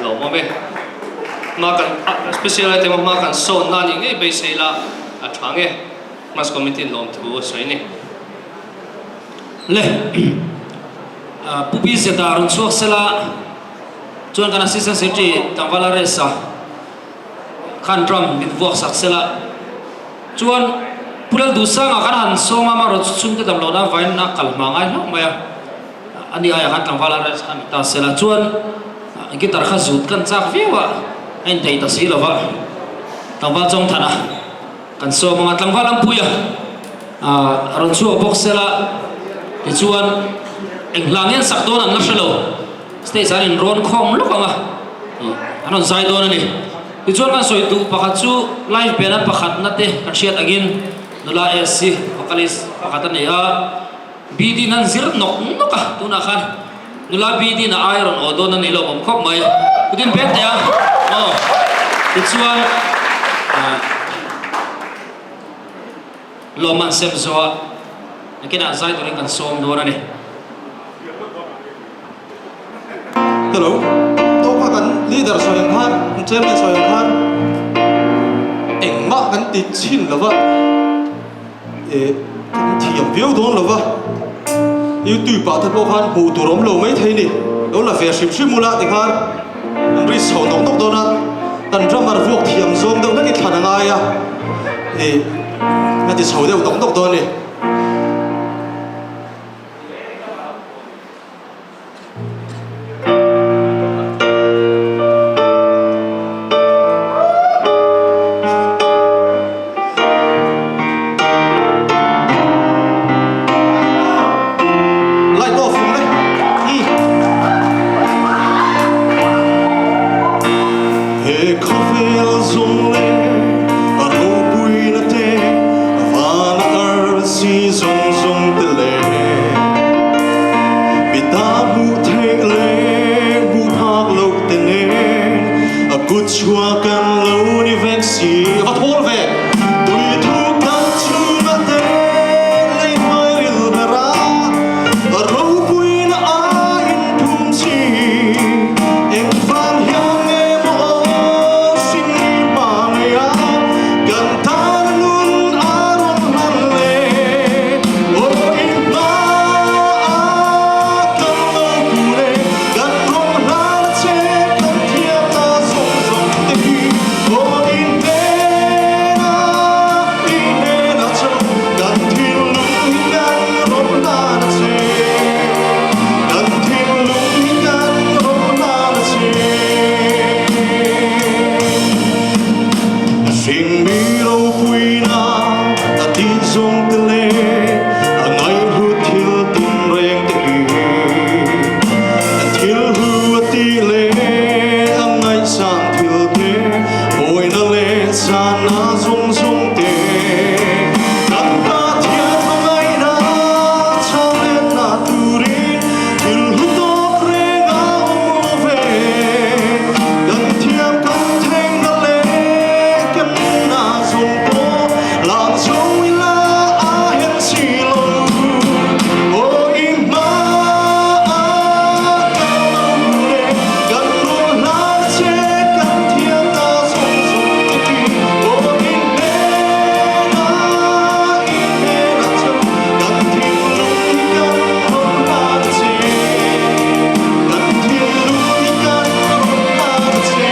Lawm awm e. Hma kan special item a hma kan sawn na nih ngei beisei la a tha nge. Mass Committee in lawmthu a sawi a ni. Le Pu Pi Zeta rawn chhuak sela chuan kan Assistant Secretary Tlangval RS-a khan drum min vuak sak sela chuan Pu Lalduhsanga kan han sawm a, amaherawhchu chhungte damlohna avangin a kal hma ngai hlauh mai a. A ni aiah khan tlangval a rest kha ni ta se la chuan guitar kha zut kan chak viau a, a inthei ta si lo va, tlangval Chawngthana kan sawm ang a, tlangval Ampuia a rawn chhuak bawk se la tichuan eng hla nge an sak dawn an la hre lo, stage ah an inrawn khawm lawk ang a, an rawn zai dawn a ni. Tichuan kan sawi duh pakhat chu live band a pakhatna te kan hriat angin nula SC vocalist pakhat a ni a. BD nan zir nawk nawk a, tunah khan nula BD na ai rawn aw dawn a ni lo awm khawp mai. Putin pek teh a, aw tichuan lawmman sem zawh nakinah zai turin kan sawm dawn a ni. Hello, tawka kan leader sawi ang khan, kan chairman sawi ang khan engmah kan ti chhin lova. Eh, kan thiam viau dawn lo va, YouTube ah te pawh khan hmuh tur awm lo mai thei ni, lo la ve hrim hrim ula ti khan an ri chho nawk nawk dawn a, kan drummer vuak thiam zawng deuh hlek i thlan a ngai a, eh, a ti chho deuh nawk nawk dawn a ni. He khawvel zawng leh a ropuina te, vana arsi zawng zawng te leh mi ta hmuh theih leh hmuh phak loh te nen a kut chhuah kan lo ni vek si. A va thawl ve! Tui thuk kan chhungah te lei hmai ril ber a, a ropuina a inphum chi. Engvang hian nge maw aw hringmi hma ngei a, kan tan nun a rawn hlan le. Aw in hma a kan lo kun e, kan rawn hlan a che kan thiamna zawng zawng te hi. Aw in hnena i hnena chauh kan thinlung hi kan rawn hlan a che. Kan thinlung hi kan rawn hlan a che. Hringmi ropuina a tih zawng te leh a ngaihhlut thil tinreng te hi thil hlu a tih leh a ngaihsan thil te pawina leh zana zawng zawng te kan Pathian hmangaihna chhangletna turin thil hlu tawk reng a awm lo ve. Kan thiam kan thengna leh kan na zawng pawh lang zo ila a hen si lo. Aw i hma a kan lo hmu e, kan rawn hlan che kan thiam na zawng zawng te hi. Aw i hnena i hnena chauh kan thinlung hi kan rawn hlan che. Kan thinlung hi kan rawn hlan che.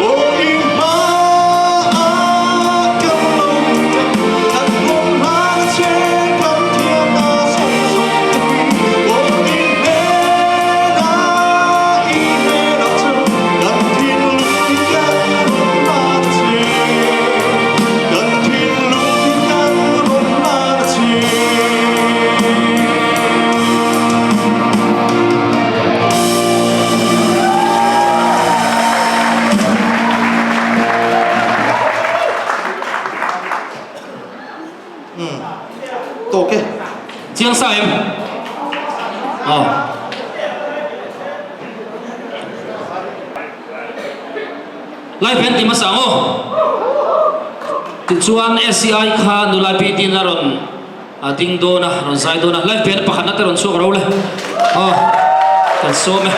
Aw i hma a kan lo hmu e, kan rawn hlan che kan thiamna zawng zawng te hi. Aw i hnena i hnena chauh kan thinlung hi kan rawn hlan che. Kan thinlung hi kan rawn hlan che. Umm tawk e. Chiang sa em? Aw. Live band ti hmasa ang aw. Tichuan SCI kha nula PT in a rawn a ding dawn a, rawn zai dawn a, live band pakhatna te rawn chhuak ro le. Aw, kan sawm e.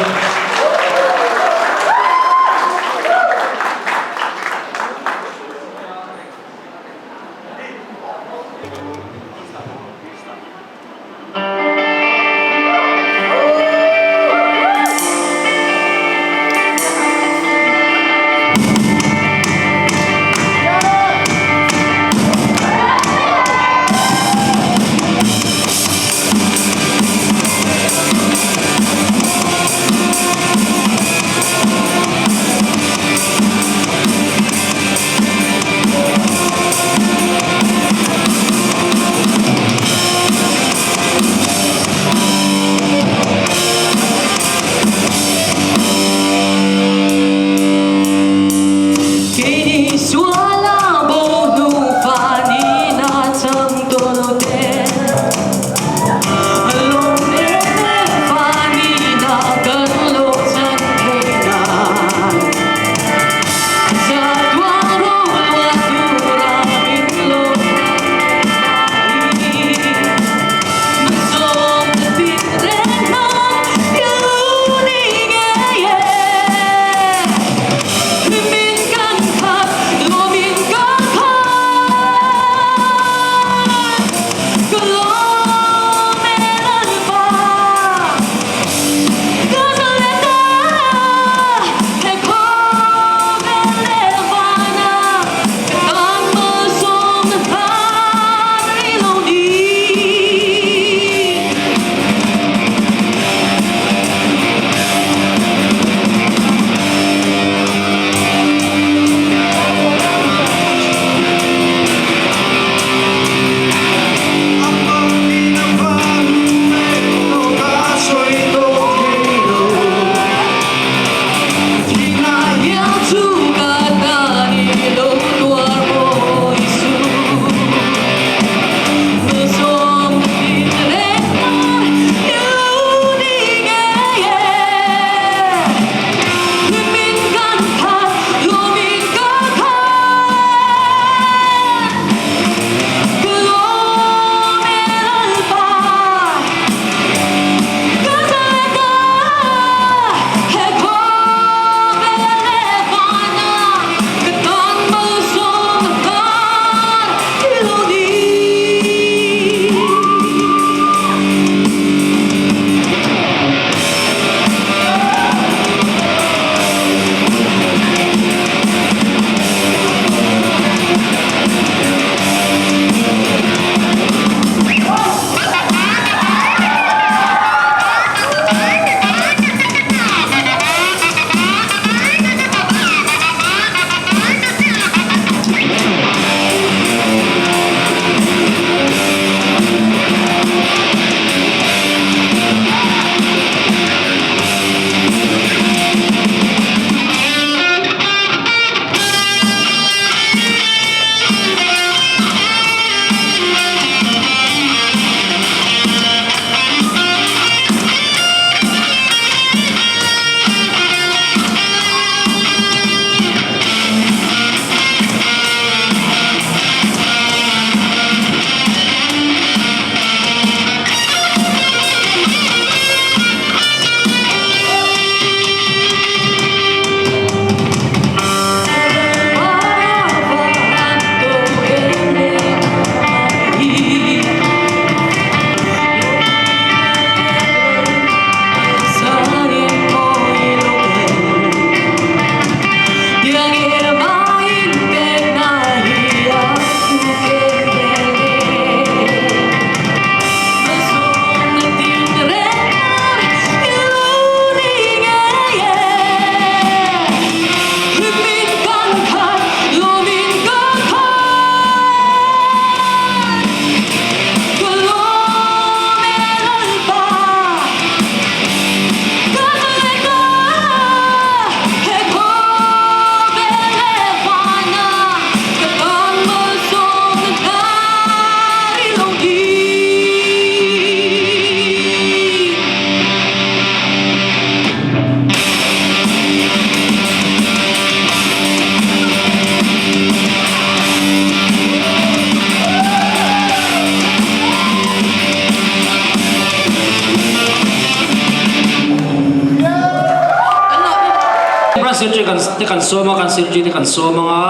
Secretary kan te kan sawm a, kan Secretary te kan sawm anga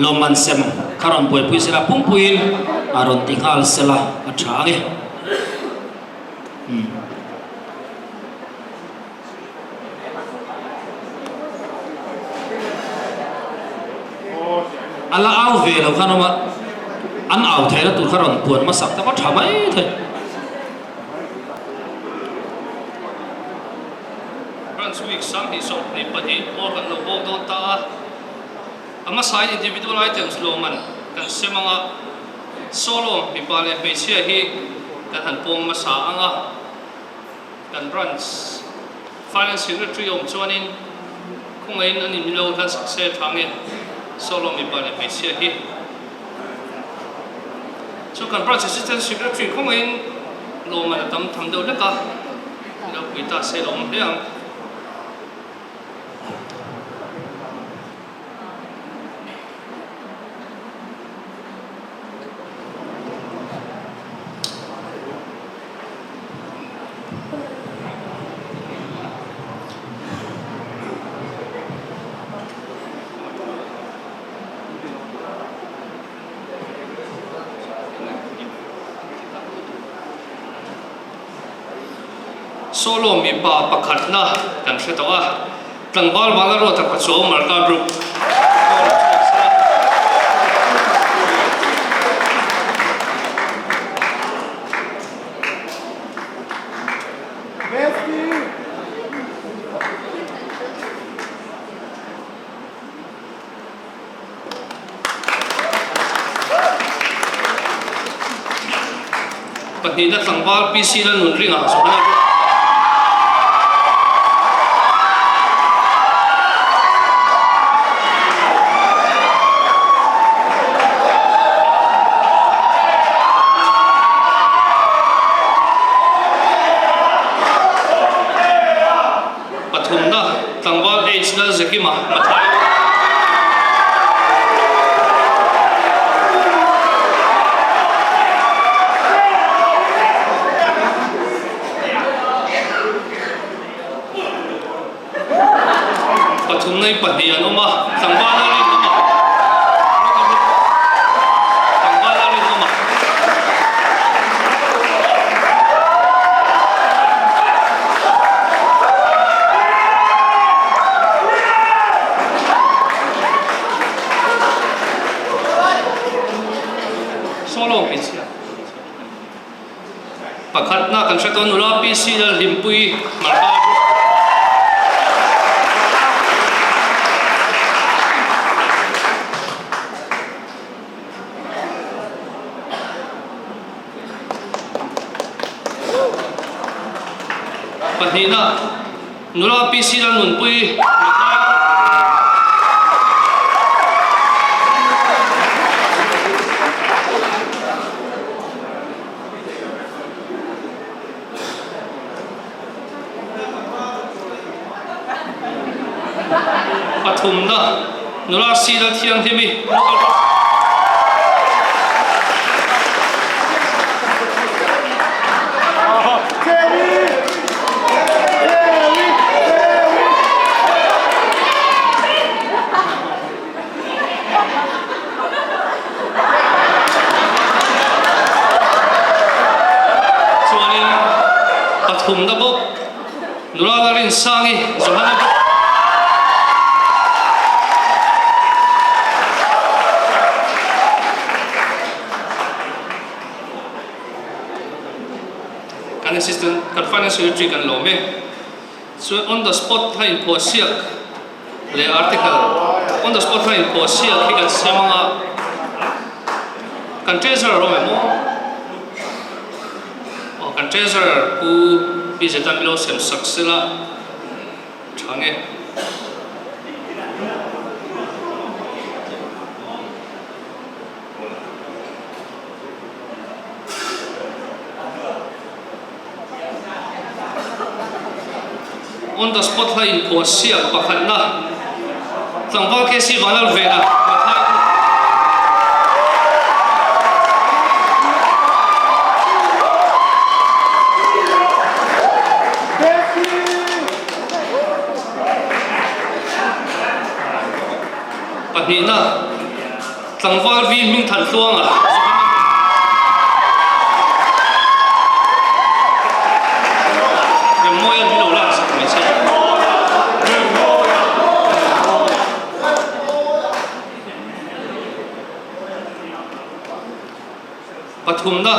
lawmman sem kha rawn buaipui sela pumpuiin a rawn ti nghal sela a tha ang e. Umm. A la au ve lo khan awm a, an au theihna tur kha rawn puan hmasak tak a tha mai thei. Branch Week 2022 bawr kan lo bawk dawn ta a, a hmasain individual items lawmman kan sem anga solo mipa leh hmeichhia hi kan han pawng hmasa ang a. Kan branch Finance Secretary awm chuanin khawngaihin an in lo hlan sak se tha nge solo mipa leh hmeichhia hi. Chu kan branch Assistant Secretary khawngaihin lawmman a tam tham deuh hlek a, i lo pui ta se lo awm hle ang. Solo mipa pakhatna kan hre tawh a, tlangval Vala Ruata Pachuau Marka Group pawh a chhuak sa. Pahnihna tlangval PC Lalnun ringah zawhna a. Pathumna, Tlangval H Lalzekima Mathai. Pathumna hi pahnih an awm a, tlangval a rinawm a, tlangval a rinawm a. Solo hmeichhia. Pakhatna kan hre tawh nula PC Lalhlimpuii Marka Pahnihna nula PC Lalnunpuii Marka Pathumna, nula sila thianghlim i Chuanin pathumna bawk nula la Rinsangi Johana bawk. Kan assistant kan finance secretary kan lawm e. Chuan on the spot hla inphuah siak leh article on the spot hla inphuah siak hi kan siam ang a, kan treasurer awm em aw? Aw kan treasurer Pu Pizeta milo sem sak sela tha nge. On the spot hla inphuah siak pakhatna tlangval KC Vanlalvena Mathai Pahnihna, Tlangval Vi Hmingthan Tluanga Remmawia'n min lo laksak mai che. Pathumna,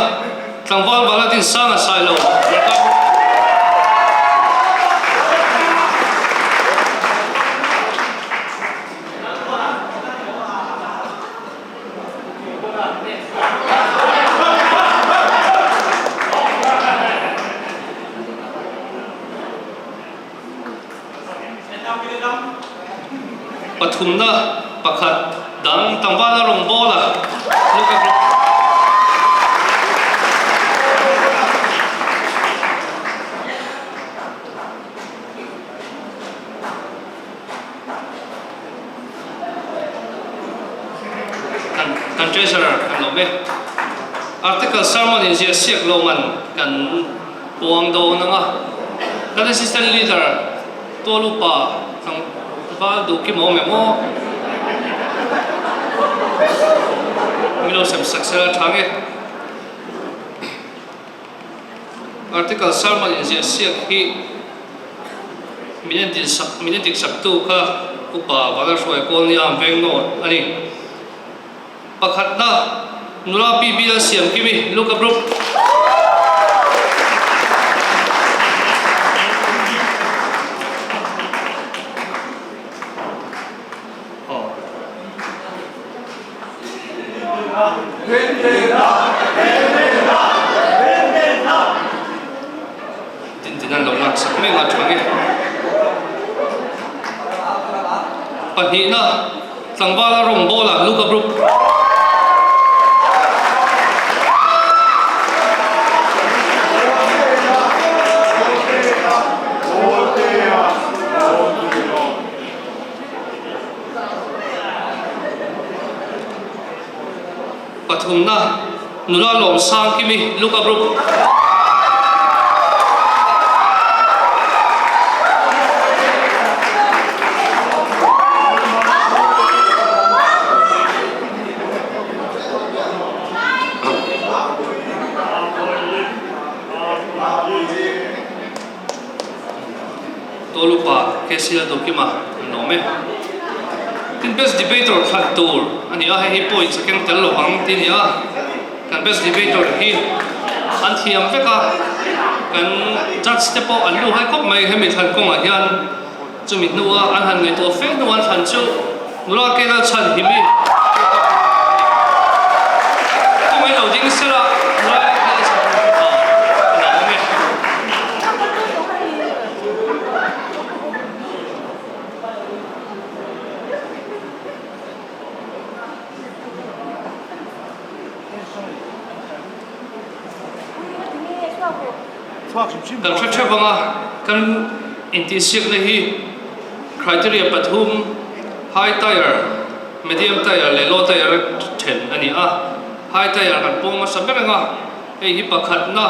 Tlangval Valadin Sanga Sailo Pathumna pakhat dang tlangvala rawngbawla Luka Group. Kan Treasurer kan lawm e. Article Sermon in ziah siak lo man kan puang dawn ang a. Kan Assistant Leader Tualupa tlangval duh kim a awm em aw? Min lo sem sak sela tha nge. Article Sermon in ziah siak hi min entin sak min entik sak tu kha Upa Vanlalhruai Kawlnia Vengnawn a ni. Pakhatna, nula PB Lalsiamkimi, Luka Group. Tin an lo laksak mek a tha nge. Pahnihna, tlangvala rawngbawla Luka Group. Pathumna, nula Lawmsang Kimi, Luka Group. Tawlupa KCL Dokima an awm e. Tin Best Debater thlan tur a ni a, hei hi points a keng tel lo ang tih a ni a. Kan Best Debater hi an thiam vek a, kan judge te pawh an luhai khawp mai hemi thlan kawngah hian chumi hnua an han ngaihtuah fe hnu an thlan chu nula Kela chhan hi mi kawngin lo ding sela nula Kela chhan hi a lo awm e. Kan hre theuh ang a, kan intihsiakna hi criteria pathum, high tier, medium tier leh low tier a then a ni a. High tier kan pawng hmasa ber ang a, hei hi pakhatna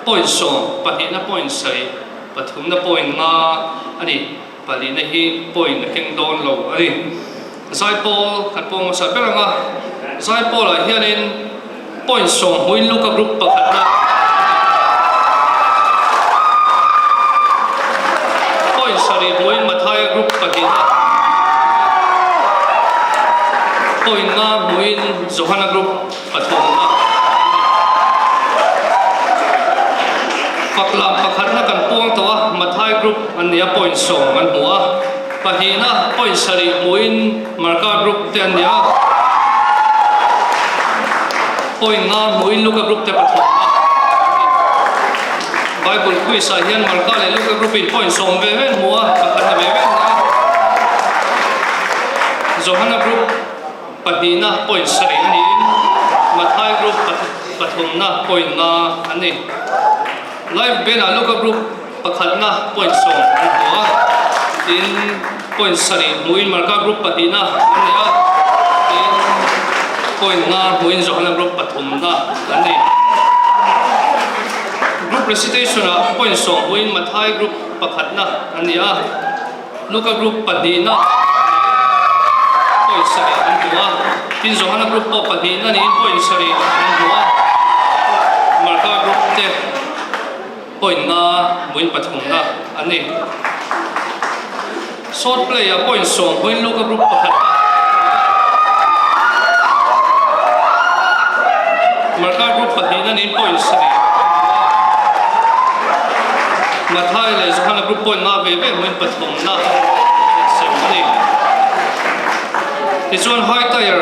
point sawm, pahnihna point sarih, pathumna point nga a ni. Palihna hi point a keng dawn lo a ni. Zaipawl kan pawng hmasa ber ang a, Zaipawlah hianin point sawmhmuin Luka group pakhatna point sarih hmuin Mathaia group pahnihna point nga hmuin Johana group pathumna a ni. Faklam pakhatna kan puang tawh a, Mathai group an ni a, point sawm an hmu a. Pahnihna point sarih hmuin Marka group te an ni a, point nga hmuin Luka group te pathumna an ni. Bible quiz ah hian Marka leh Luka group in point sawm ve ve an hmu a, pakhatna ve ve an ni a. Johana group Pahnihna point sarih a niin Mathai Group pathumna point nga an ni. Live Band-ah Luka Group pakhatna point sawm an hmu a, tin point sarih hmuin Marka Group pahnihna an ni a, tin point nga hmuin Johana Group pathumna an ni. Group Recitation-ah point sawm hmuin Mathai Group pakhatna an ni a. Luka Group pahnihna niin Point sarih an hmu a, tin Johana Group pawh pahnihna niin point sarih an hmu a, Marka Group te point nga hmuin pathumna an ni. Short play ah point sawm hmuin Luka Group pakhat a Marka Group pahnihna niin point sarih an hmu a, Mathai leh Johana Group point nga ve ve hmuin pathumna sem a ni. Tichuan high tier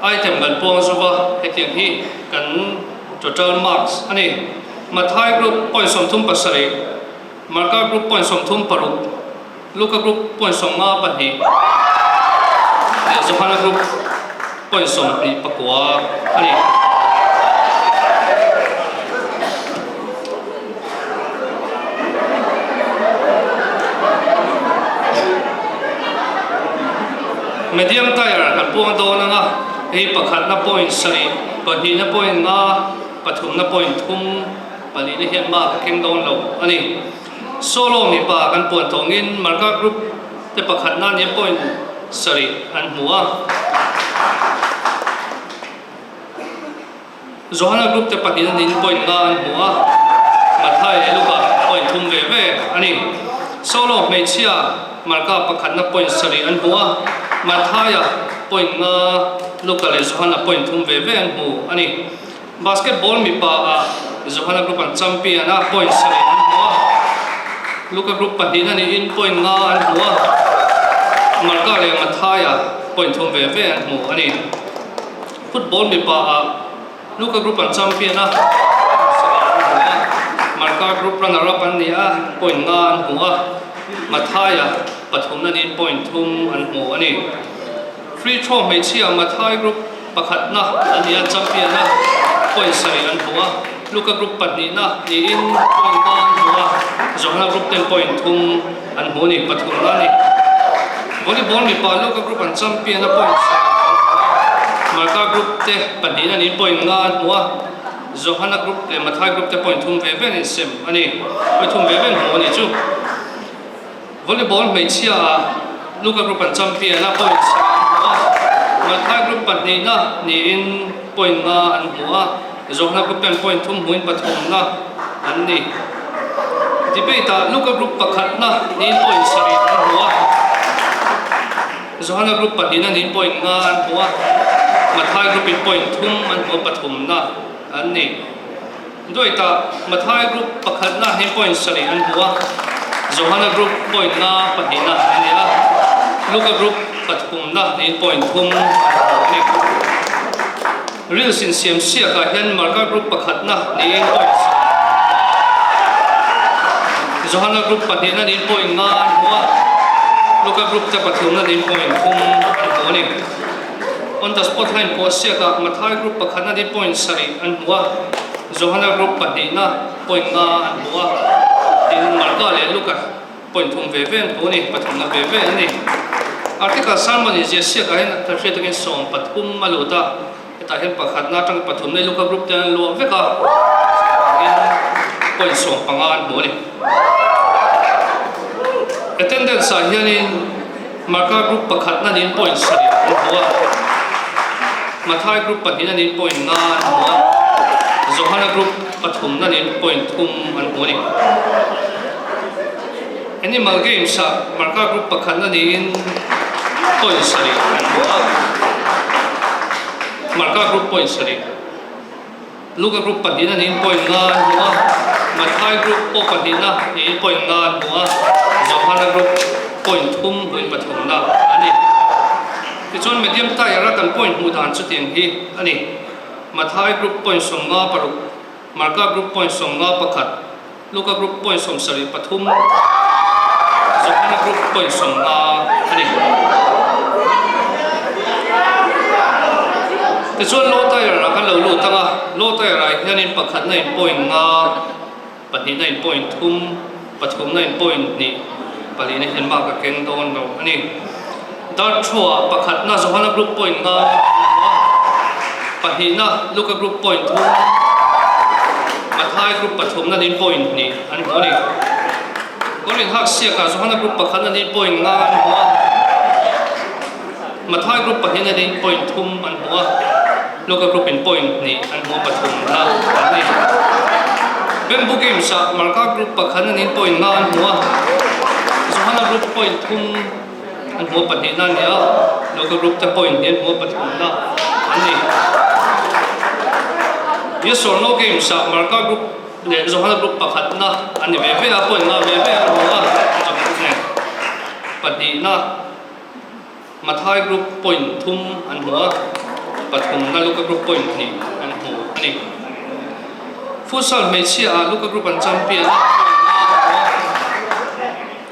item kan puang zova hetiang hi kan total marks a ni. Mathai Group point 37, Marka Group point 36, Luka Group point 52 leh Johana Group point 29 a ni. Medium tyre kan puang dawn ang a, hei pakhatna point sarih, pahnihna point nga, pathumna point thum, palihna hian mark a keng dawn lo a ni. Solo mipa kan puan tawngin Marka group te pakhatna nia point sarih an hmu a. Johana group te pahnih an in point nga an hmu a, Mathai leh Luka point thum ve ve a ni. Solo hmeichhia Marka pakhatna point sarih an hmu a, Mathaia point nga, Luka leh Johana point thum ve ve an hmu a ni. Basketball mipa ah Johana group an champion a, point sarih an hmu a, Luka group pahnihna niin point nga an hmu a, Marka leh Mathaia point thum ve ve an hmu a ni. Football mipa ah Luka Group an champion a, sarih an hmu a, Marka Group runner up an ni a, point nga an hmu a, Mathaia pathumna niin point thum an hmu a ni. Free throw hmeichhia Mathai Group pakhatna an ni a, champion a, point sarih an hmu a, Luka Group pahnihna niin point nga an hmu a, Johana Group ten point thum an hmu a ni, pathumna a ni. Volleyball mipa Luka Group an champion a point sarih an hmu a, Marka Group te pahnihna niin point nga an hmu a, Johana Group leh Mathai Group te point thum ve ve an insem a ni, point thum ve ve an hmu a ni chu. Volleyball hmeichhia ah Luka Group an champion a, point sarih an hmu a, Mathai Group pahnihna niin point nga an hmu a, Johana Group ten point thum hmuin pathumna an ni. Debate ah Luka Group pakhatna niin point sarih an hmu a, Johana Group pahnihna niin point nga an hmu a, Mathai Group in point thum an hmu a, pathumna an ni. Duaitah Mathai Group pakhatna hi point sarih an hmu a, Johana Group point nga pahnihna a ni a, Luka Group pathumna niin point thum an hmu a ni. Reels insiam siakah hian Marka Group pakhatna niin point sarih an hmu a, Johana Group pahnihna niin point nga an hmu a, Luka Group te pathumna niin point thum an hmu a ni. On the spot line pawh siakah Mathai Group pakhatna ni point sarih an hmu a, Johana Group pahnihna point nga an hmu a, tin Marka leh Luka point thum ve ve an hmu a ni, pathumna ve ve an ni. Article sermon inziah siakah hian kan hriat takin 13 a lut a, hetah hian pakhatna atanga pathumna hi Luka Group te an luah vek a, chuvangin point 15 an hmu a ni. Attendance ah hianin Marka Group pakhatna niin point sarih an hmu a, Mathai Group pahnihna niin point nga an hmu a, Johana Group pathumna niin point thum an hmu a ni. Animal Games ah Marka Group pakhatna niin point sarih an hmu a, Marka Group point sarih. Luka Group pahnihna niin point nga an hmu a, Mathai Group pawh pahnihna niin point nga an hmu a, Johana Group point thum hmuin pathumna a ni. Tichuan Medium Tyre-a kan point hmuh dan chutiang hi a ni, Mathai Group point 56, Marka Group point 51, Luka Group point 73, Johana Group point 50 a ni. Tichuan Low Tyre ah kan lo lut ang a, Low Tyre ah hianin pakhatna in point nga, pahnihna in point thum, pathumna in point hnih, palihna hian mark a keng dawn lo a ni. Dart throw ah pakhatna Johana Group point nga an hmu a, pahnihna Luka Group point thum, Mathai Group pathumna niin point hnih an hmu a ni. Kawr inhak siakah Johana Group pakhatna niin point nga an hmu a. Mathai Group pahnihna niin point thum an hmu a, Luka Group in point hnih an hmu a pathumna an ni. Bamboo Games ah Marka Group pakhatna niin point nga an hmu a, Johana Group point thum an hmu a pahnihna a ni a, Luka Group te point hnih an hmu a pathumna an ni. Yes or No Games ah Marka Group leh Johana Group pakhatna an ni ve ve a, point nga ve ve an hmu a, Johana Group nen pahnihna. Mathai Group point thum an hmu a, pathumna Luka Group point hnih an hmu a ni. Futsal hmeichhia ah Luka Group an champion a, point nga an hmu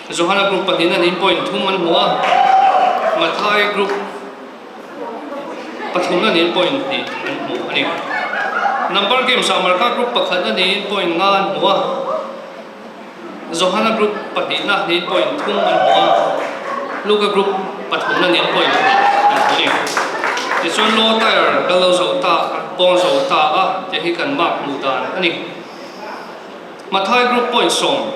a. Johana Group pahnihna niin point thum an hmu a, Mathai Group pathumna niin point hnih an hmu a ni. Number games ah Marka Group pakhatna niin point nga an hmu a. Johana Group pahnihna niin point thum an hmu a, Luka Group pathumna niin point hnih an hmu ni. Tichuan Low Tyre kal lo zo ta, pawng zo ta a tih hi kan mark hmuh dan a ni. Mathai Group point sawm,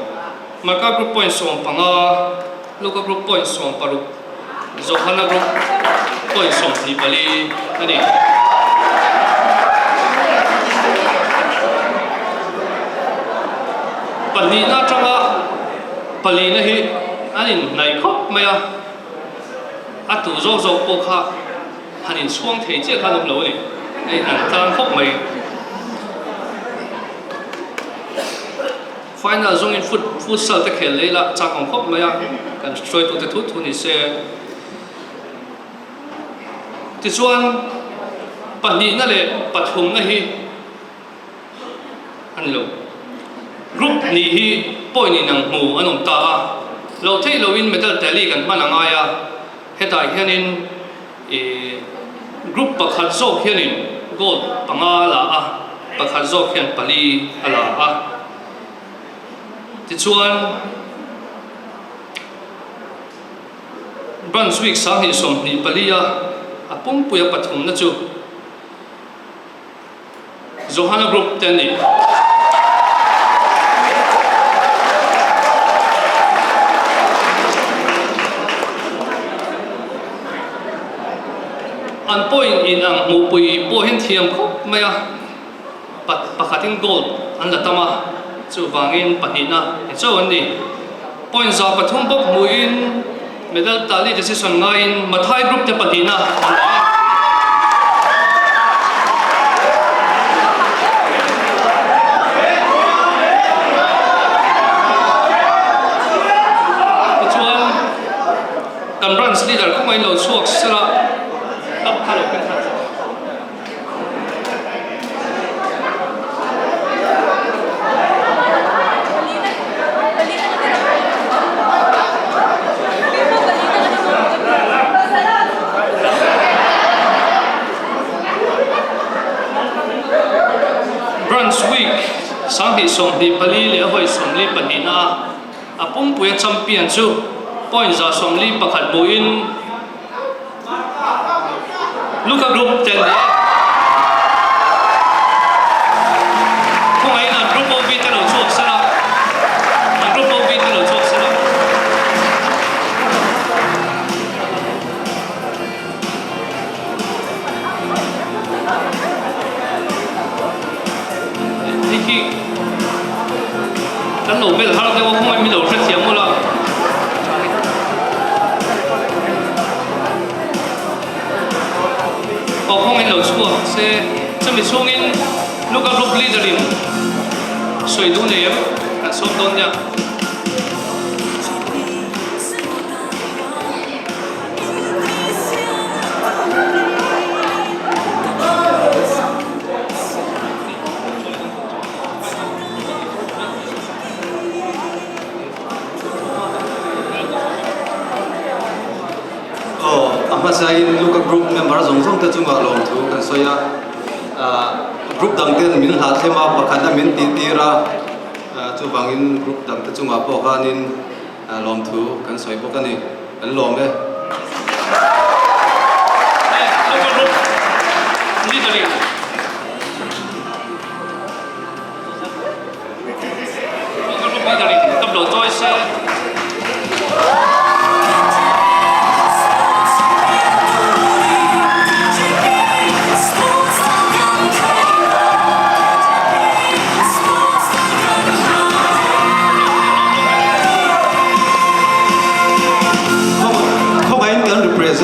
Marka Group point 15, Luka Group point 16, Johana Group point 24 a ni. Pahnihna atanga palina hi an inhnaih khawp mai a, a tu zawk zawk pawh kha han inchhuang thei chiah kha an awm lo a ni, a inhan tlang khawp mai. Final zawngin foot futsal te khel leh ila chak awm khawp mai a, kan hruaitute thu thu ni se. Tichuan pahnihna leh pathumna hi a ni lo. Group hnih hi point inang hmu an awm ta a, loh theih loin medal tally kan hman a ngai a, hetah hianin Ih, group pakhat zawk hianin gold panga a la a, pakhat zawk hian pali a la a. Tichuan, Brunswick 2024 a a pumpuia pathumna chu Johana Group te an ni. An point in ang hmuhpui pawh hian thiam khawp mai a, pakhatin gold an la tam a, chuvangin pahnihna ni chauh an ni. Point 300 bawk hmuhin medal tally decision ngaiin Mathai Group te pahnihna an ni a. Tichuan kan branch leader kawngaiin lo chhuak sela cup kha lo keng khat. Branch Week 2024 leh a vawi 42 na a a pumpuia champion chu point 141 hmuhin Luka Group te an ni a. Khawngaihin an Group OB te lo chhuak sela, an Group OB te lo chhuak sela. Hei hi kan lo bel har deuh a khawngaih min lo hrethiam ula. Aw khawngaih lo chhuak se chumi chhungin Luka group leader in sawi duh nei em kan sawm dawn nia. Aw, a hmasain Luka group member zawng zawng te chungah lawmthu kan sawi a, group dang ten min hlahthlem a, pakhat a min tihtir a, chuvangin group dang te chungah pawh khanin Lawmthu kan sawi bawk a ni. Kan lawm e.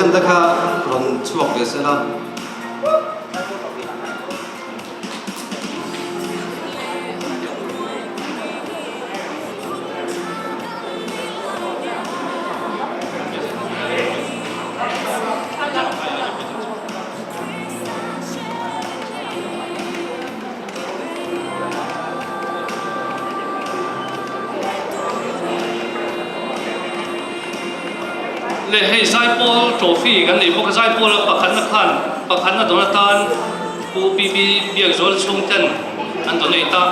President te kha rawn chhuak ve sela. Leh hei Zaipawl trophy kan nei bawk a, Zaipawl a pakhatna khan pakhatna dawn atan Pu PB Biakzuala chhungten an donate a,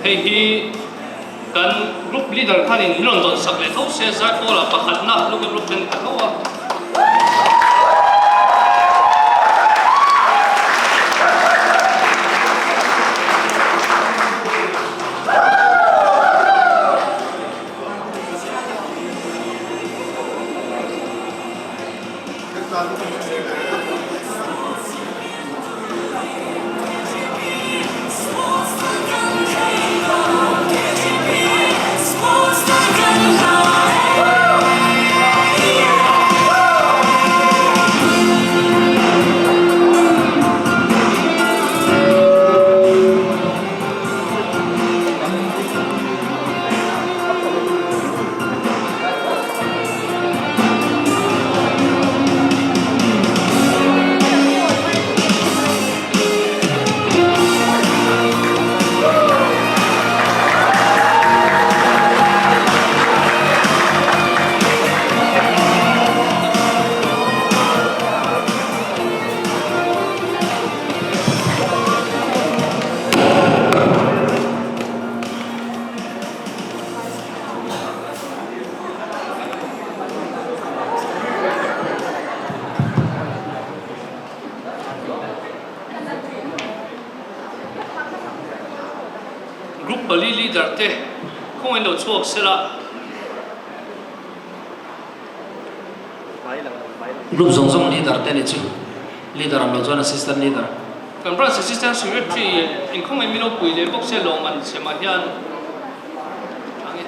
hei hi kan group leader khanin min rawn dawn sak leh tho se Zaipawl ah pakhatna Luka group ten ka tho a. Group pali leader te khawngaih lo chhuak sela. Group zawng zawng leader te ni chu leader awm lo chuan assistant leader. Kan branch assistant secretary in khawngaih min lo pui leh bawk se lawm an semah hian ang e.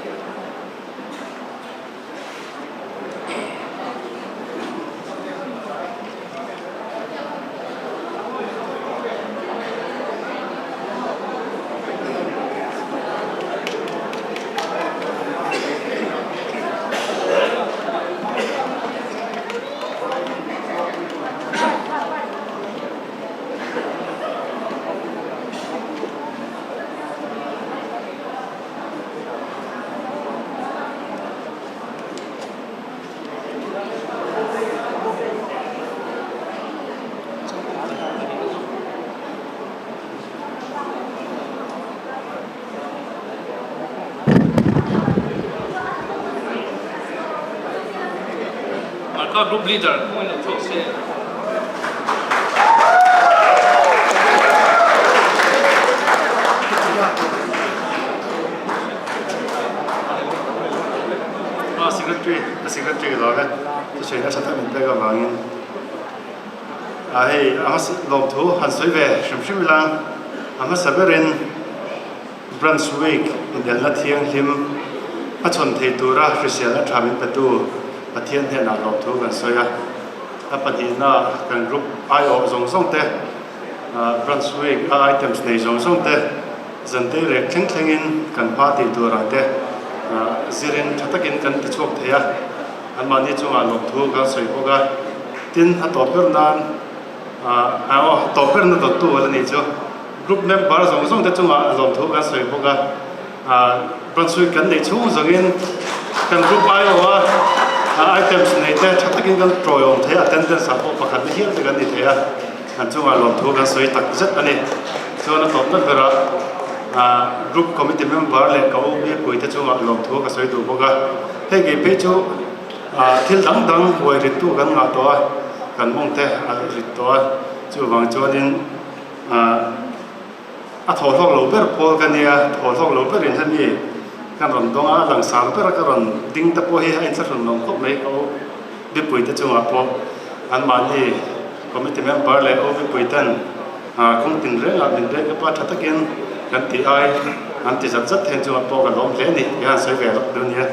Malka group leader kawngin lo chhuak se. A secretary ka secretary ka lawm e thusawi nasa tak min pek avangin a hei a hmasa lawmthu han sawi ve hrim hrim ila a hmasa berin Branch Week inelna thianghlim hmachhawn thei tura hriselna tha min petu Pathian hnenah lawmthu kan sawi a a pahnihna kan group aiawh zawng zawng te Branch Week a items nei zawng zawng te Zantei rek thleng thlengin kan hma tih turah te zirin tha takin kan ti chhuak thei a, anmahni chungah lawmthu kan sawi bawk a. Tin, a tawp ber nan aw tawp ber na dawttu a la nih chu group member zawng zawng te chungah lawmthu kan sawi bawk a. Branch week kan neih chhung zawngin kan group aiawha items nei te tha takin kan tawiawm thei a, attendance ah pawh pakhat na hial te kan ni thei a. An chungah lawmthu kan sawi tak zet a ni. Chuan a tawpna berah Group Committee member leh ka u Biakpui te chungah lawmthu ka sawi duh bawk a. Hei ngei phei chu thil dang dang huai rittu kan ngah tawh a, kan mawng te a rit tawh a, chuvang chuanin a thawhlawk lo ber pawl ka nia, thawhlawk lo berin hemi kan rawn dawng a, a langsar bera ka rawn ding te pawh hi a inthlahrun lo khawp mai ka u Biakpui te chungah pawh anmahni Committee member leh OVpui ten kawng tin rengah min bek a pa tha takin kan ti ai an ti zat zat thei chungah pawh ka lawm hle a ni tih han sawi ve lawk dawn nia.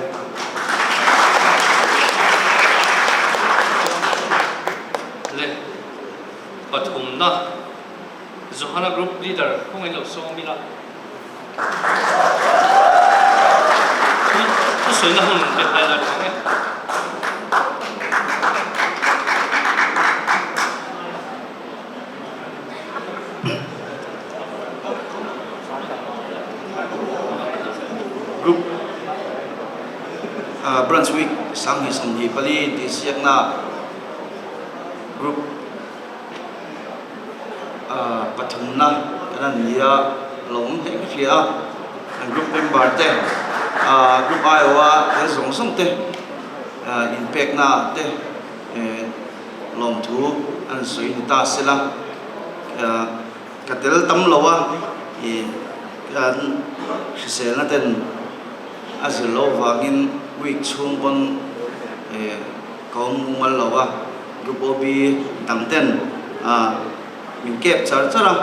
Johana Group Leader kawngin lo sawm ila. Thusawina hun pe highlight ang e. Group Brunswick 2024 intihsiakna Group pathumna kan han ni a, a lo awm hle ka hria a, kan group member te group aiawha tel zawng zawng te inpekna ah te lawmthu an sawi ni ta sela ka tel tam lo a ih kan hriselna ten a zir loh vangin week chhung pawn ih ka awm mumal lo a. Group OB dang ten min kep char char a,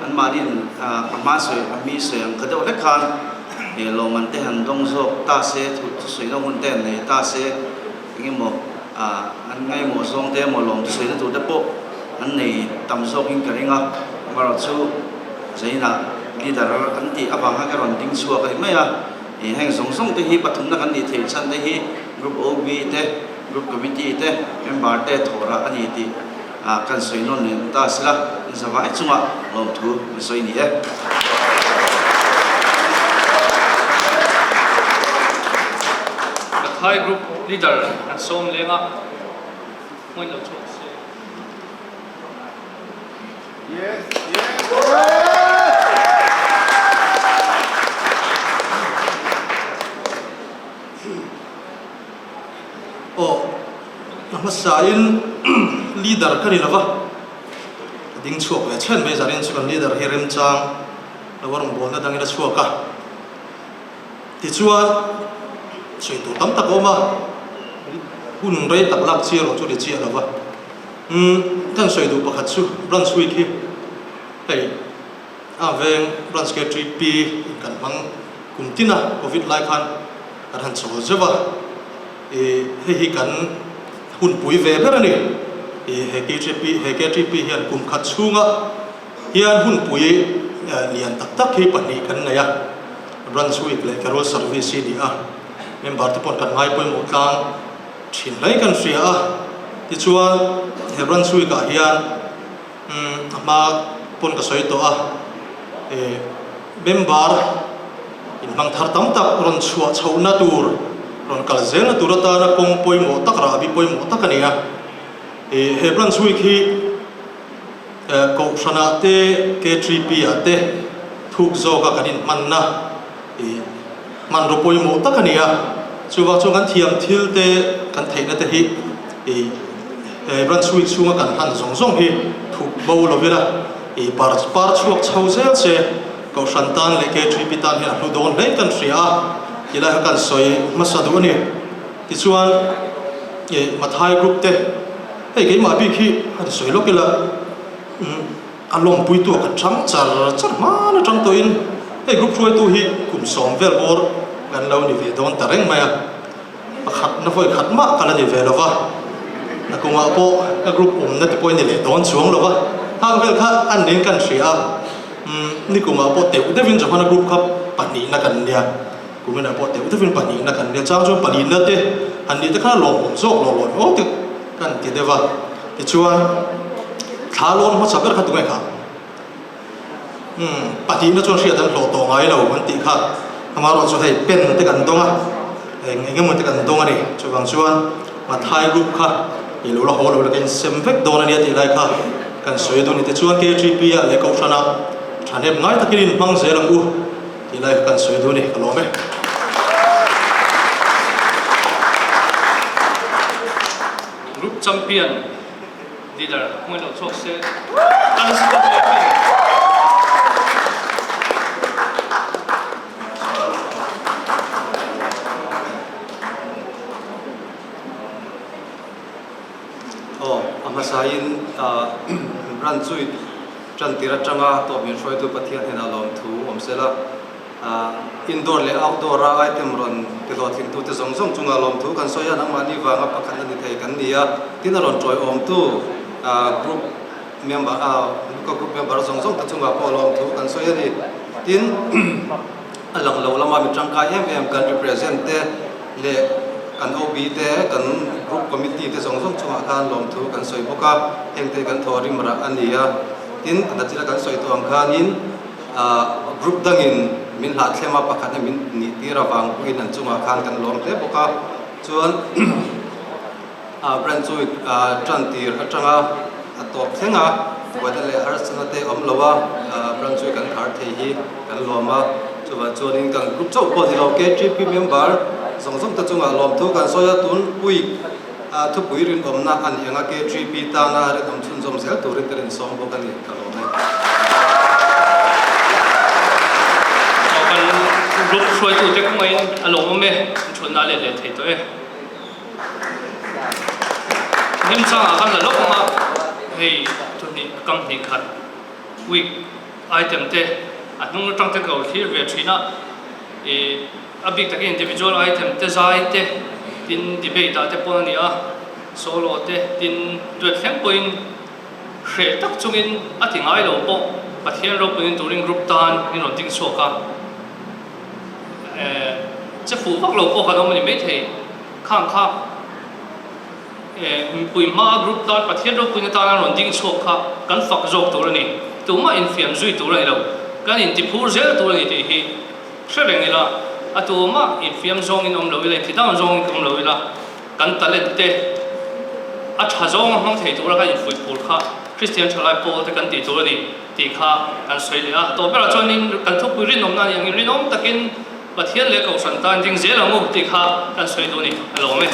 anmahniin a hma sawi a mi sawi ang kha deuh hlek khan lawmman te han dawng zawk ta se, thusawi na hun te han nei ta se, eng emaw an ngaimawh zawng te emaw lawm thusawi na tur te pawh an nei tam zawkin ka ring a, amaherawhchu zainah leader an tih avang khan ka rawn ding chhuak a ni mai a, heng zawng zawng te hi pathumna kan nih theih chhan te hi Group OB te Group Committee te member te thawhrah a ni tih kan sawi nawn leh ta sila, in zavai chungah lawmthu min sawi ni e. Mathai Group Leader an sawm leng a, hmuin lo chhuak se. Aw, a hmasain leader ka ni lova, ka ding chhuak ve chhen mai zanin chu kan leader hi remchang lo a rawn bualna dangin a chhuak a. Tichuan, sawi tur tam tak a awm a, hun rei tak lak chi erawh chu ni chiah lova. Umm, kan sawi duh pakhat chu Brunswick hi hei a veng Branch KTP in kan hmang kum tin a, Covid lai khan kan han chawl zeuh a, ih hei hi kan hunpui ve ber a ni. Ih he KTP he KTP hian kum khat chhunga hian hunpui lian tak tak hi pahnih kan nei a, Branch Week leh Carol Service hi ni a, member te pawh kan ngai pawimawh tlang thin hle kan hria a, tichuan he Branch Week ah hian Umm a hma pawn ka sawi tawh a, eh member inhmang thar tam tak rawn chhuah chhohna tur, rawn kal zelna tur atana kawng pawimawh tak rahbi pawimawh tak a ni a. Eh he branch week hi eh Kohhranah te K3P ah te thuk zawka kan inhmanna eh hmanraw pawimawh tak a ni a. Chuvang chuan kan thiam thil te kan theihna te hi eh He branch week chhunga kan hman zawng zawng hi thup bo lo ila, i par par chhuak chho zel se Kohhran tan leh KTP tan hian a hlu dawn hle kan hria a, tilai kha kan sawi hmasa duh a ni. Tichuan, i Mathai group te, hei keimah bik hi han sawi lawk ila, umm a lawmpuitu a kan chang char char hman atang tawhin hei group hruaitu hi kum sawm vel bawr kan lo ni ve dawn ta reng mai a. Pakhat na vawi khat mah ka la ni ve lo va, na kungah pawh ka group awmna te pawh i ni leh dawn chuang lo va, hang vel kha an niin kan hria a, umm nikumah pawh teuh deuhin Johana group kha pahnihna kan nia, kuminah pawh teuh deuhin pahnihna kan nia, chang chuan pahnihna te han nih te khan a lawmawm zawk lo lawn aw te kan ti deuh va, tichuan thla lawn hmasa ber kha tunge kha? Umm, pahnihna chuan hriat an hlawh tawh ngai lo an tih kha. Amaherawh chu hei pen te kan dawng a, eng eng emaw te kan dawng a ni. Chuvang chuan Mathai group kha i lo la haw lo la ka insem vek dawn a nia tih lai kha kan sawi a duh a ni. Tichuan KTP ah leh Kohhranah thahnem ngai takin inhmang zel ang u tih lai kha kan sawi a duh a ni. Ka lawm e. Group champion. Leader hmuh loh chhuak se kan stop leh mai. Aw, a hmasain ran chu tan tir atanga tawp min hruaitu Pathian hnenah lawmthu awm sela. Indoor leh outdoor a item rawn ti hlawhtlingtute zawng zawng chunga lawmthu kan sawi a, nangmahni vanga pakhat a ni thei kan ni a, tin a rawn tawiawmtu group Member Luka Group member zawng zawng te chungah pawh lawmthu kan sawi a ni. Tin, a lang lo lama mi tangkai em em kan represent te leh kan OB te, kan Group Committee te zawng zawng chungah khan lawmthu kan sawi bawk a, hengte kan thaw rim rah a ni a. Tin, a nachila kan sawi tawh ang khanin Group dangin min hlahthlem a, pakhatna min nih tir avang pawhin an chungah khan kan lawm hle bawk a. Chuan. Branch chu tan tir atanga a tawp thleng a, buaina leh harsatna te awm lo a, branch chu kan khar thei hi kan lawm a, chuvang chuanin kan group chauh pawh ni lo KTP member zawng zawng te chungah lawmthu kan sawi a, tun week thupui rinawmna a nih anga KTP tana rinawm chhunzawm zel turin ka rinsawm bawk a ni ka lawm e. Kan group hruaitute kawngaiin a lawmawm e, thutna a let leh thei tawh e. Hlimchangah kan la lawk ang a, hei chawhnih kam hnih khat week item te a hnung atang te ka lo thlir ve thin a, ih a bik takin individual item te zai te tin debate ah te pawh a ni a, solo te tin duet thleng pawhin hreh tak chungin a ti ngai lo pawh Pathian ropuiin turin group tan in rawn ding chhuak a. Eh, che fuh vak lo pawh kan awm a ni maithei. Khang kha eh mipui hmaa group tan Pathian ropuina tana rawn ding chhuak kha kan fak zawk tur a ni. Tumah infiam zui tur a ni lo. Kan intiphur zel tur a ni tih hi hre reng ila, a tumah infiam zawngin awm lo ila, inti down zawngin awm lo ila, kan talent te a tha zawnga hmang thei tura kan infuihphur kha Kristian thalai pawl te kan tih tur a ni. Tih kha kan sawi leh a, tawh berah chuanin kan thupui rinawmna a ni angin rinawm takin Pathian leh Kohhran tan ding zel ang u tih kha kan sawi duh a ni, a lawm e.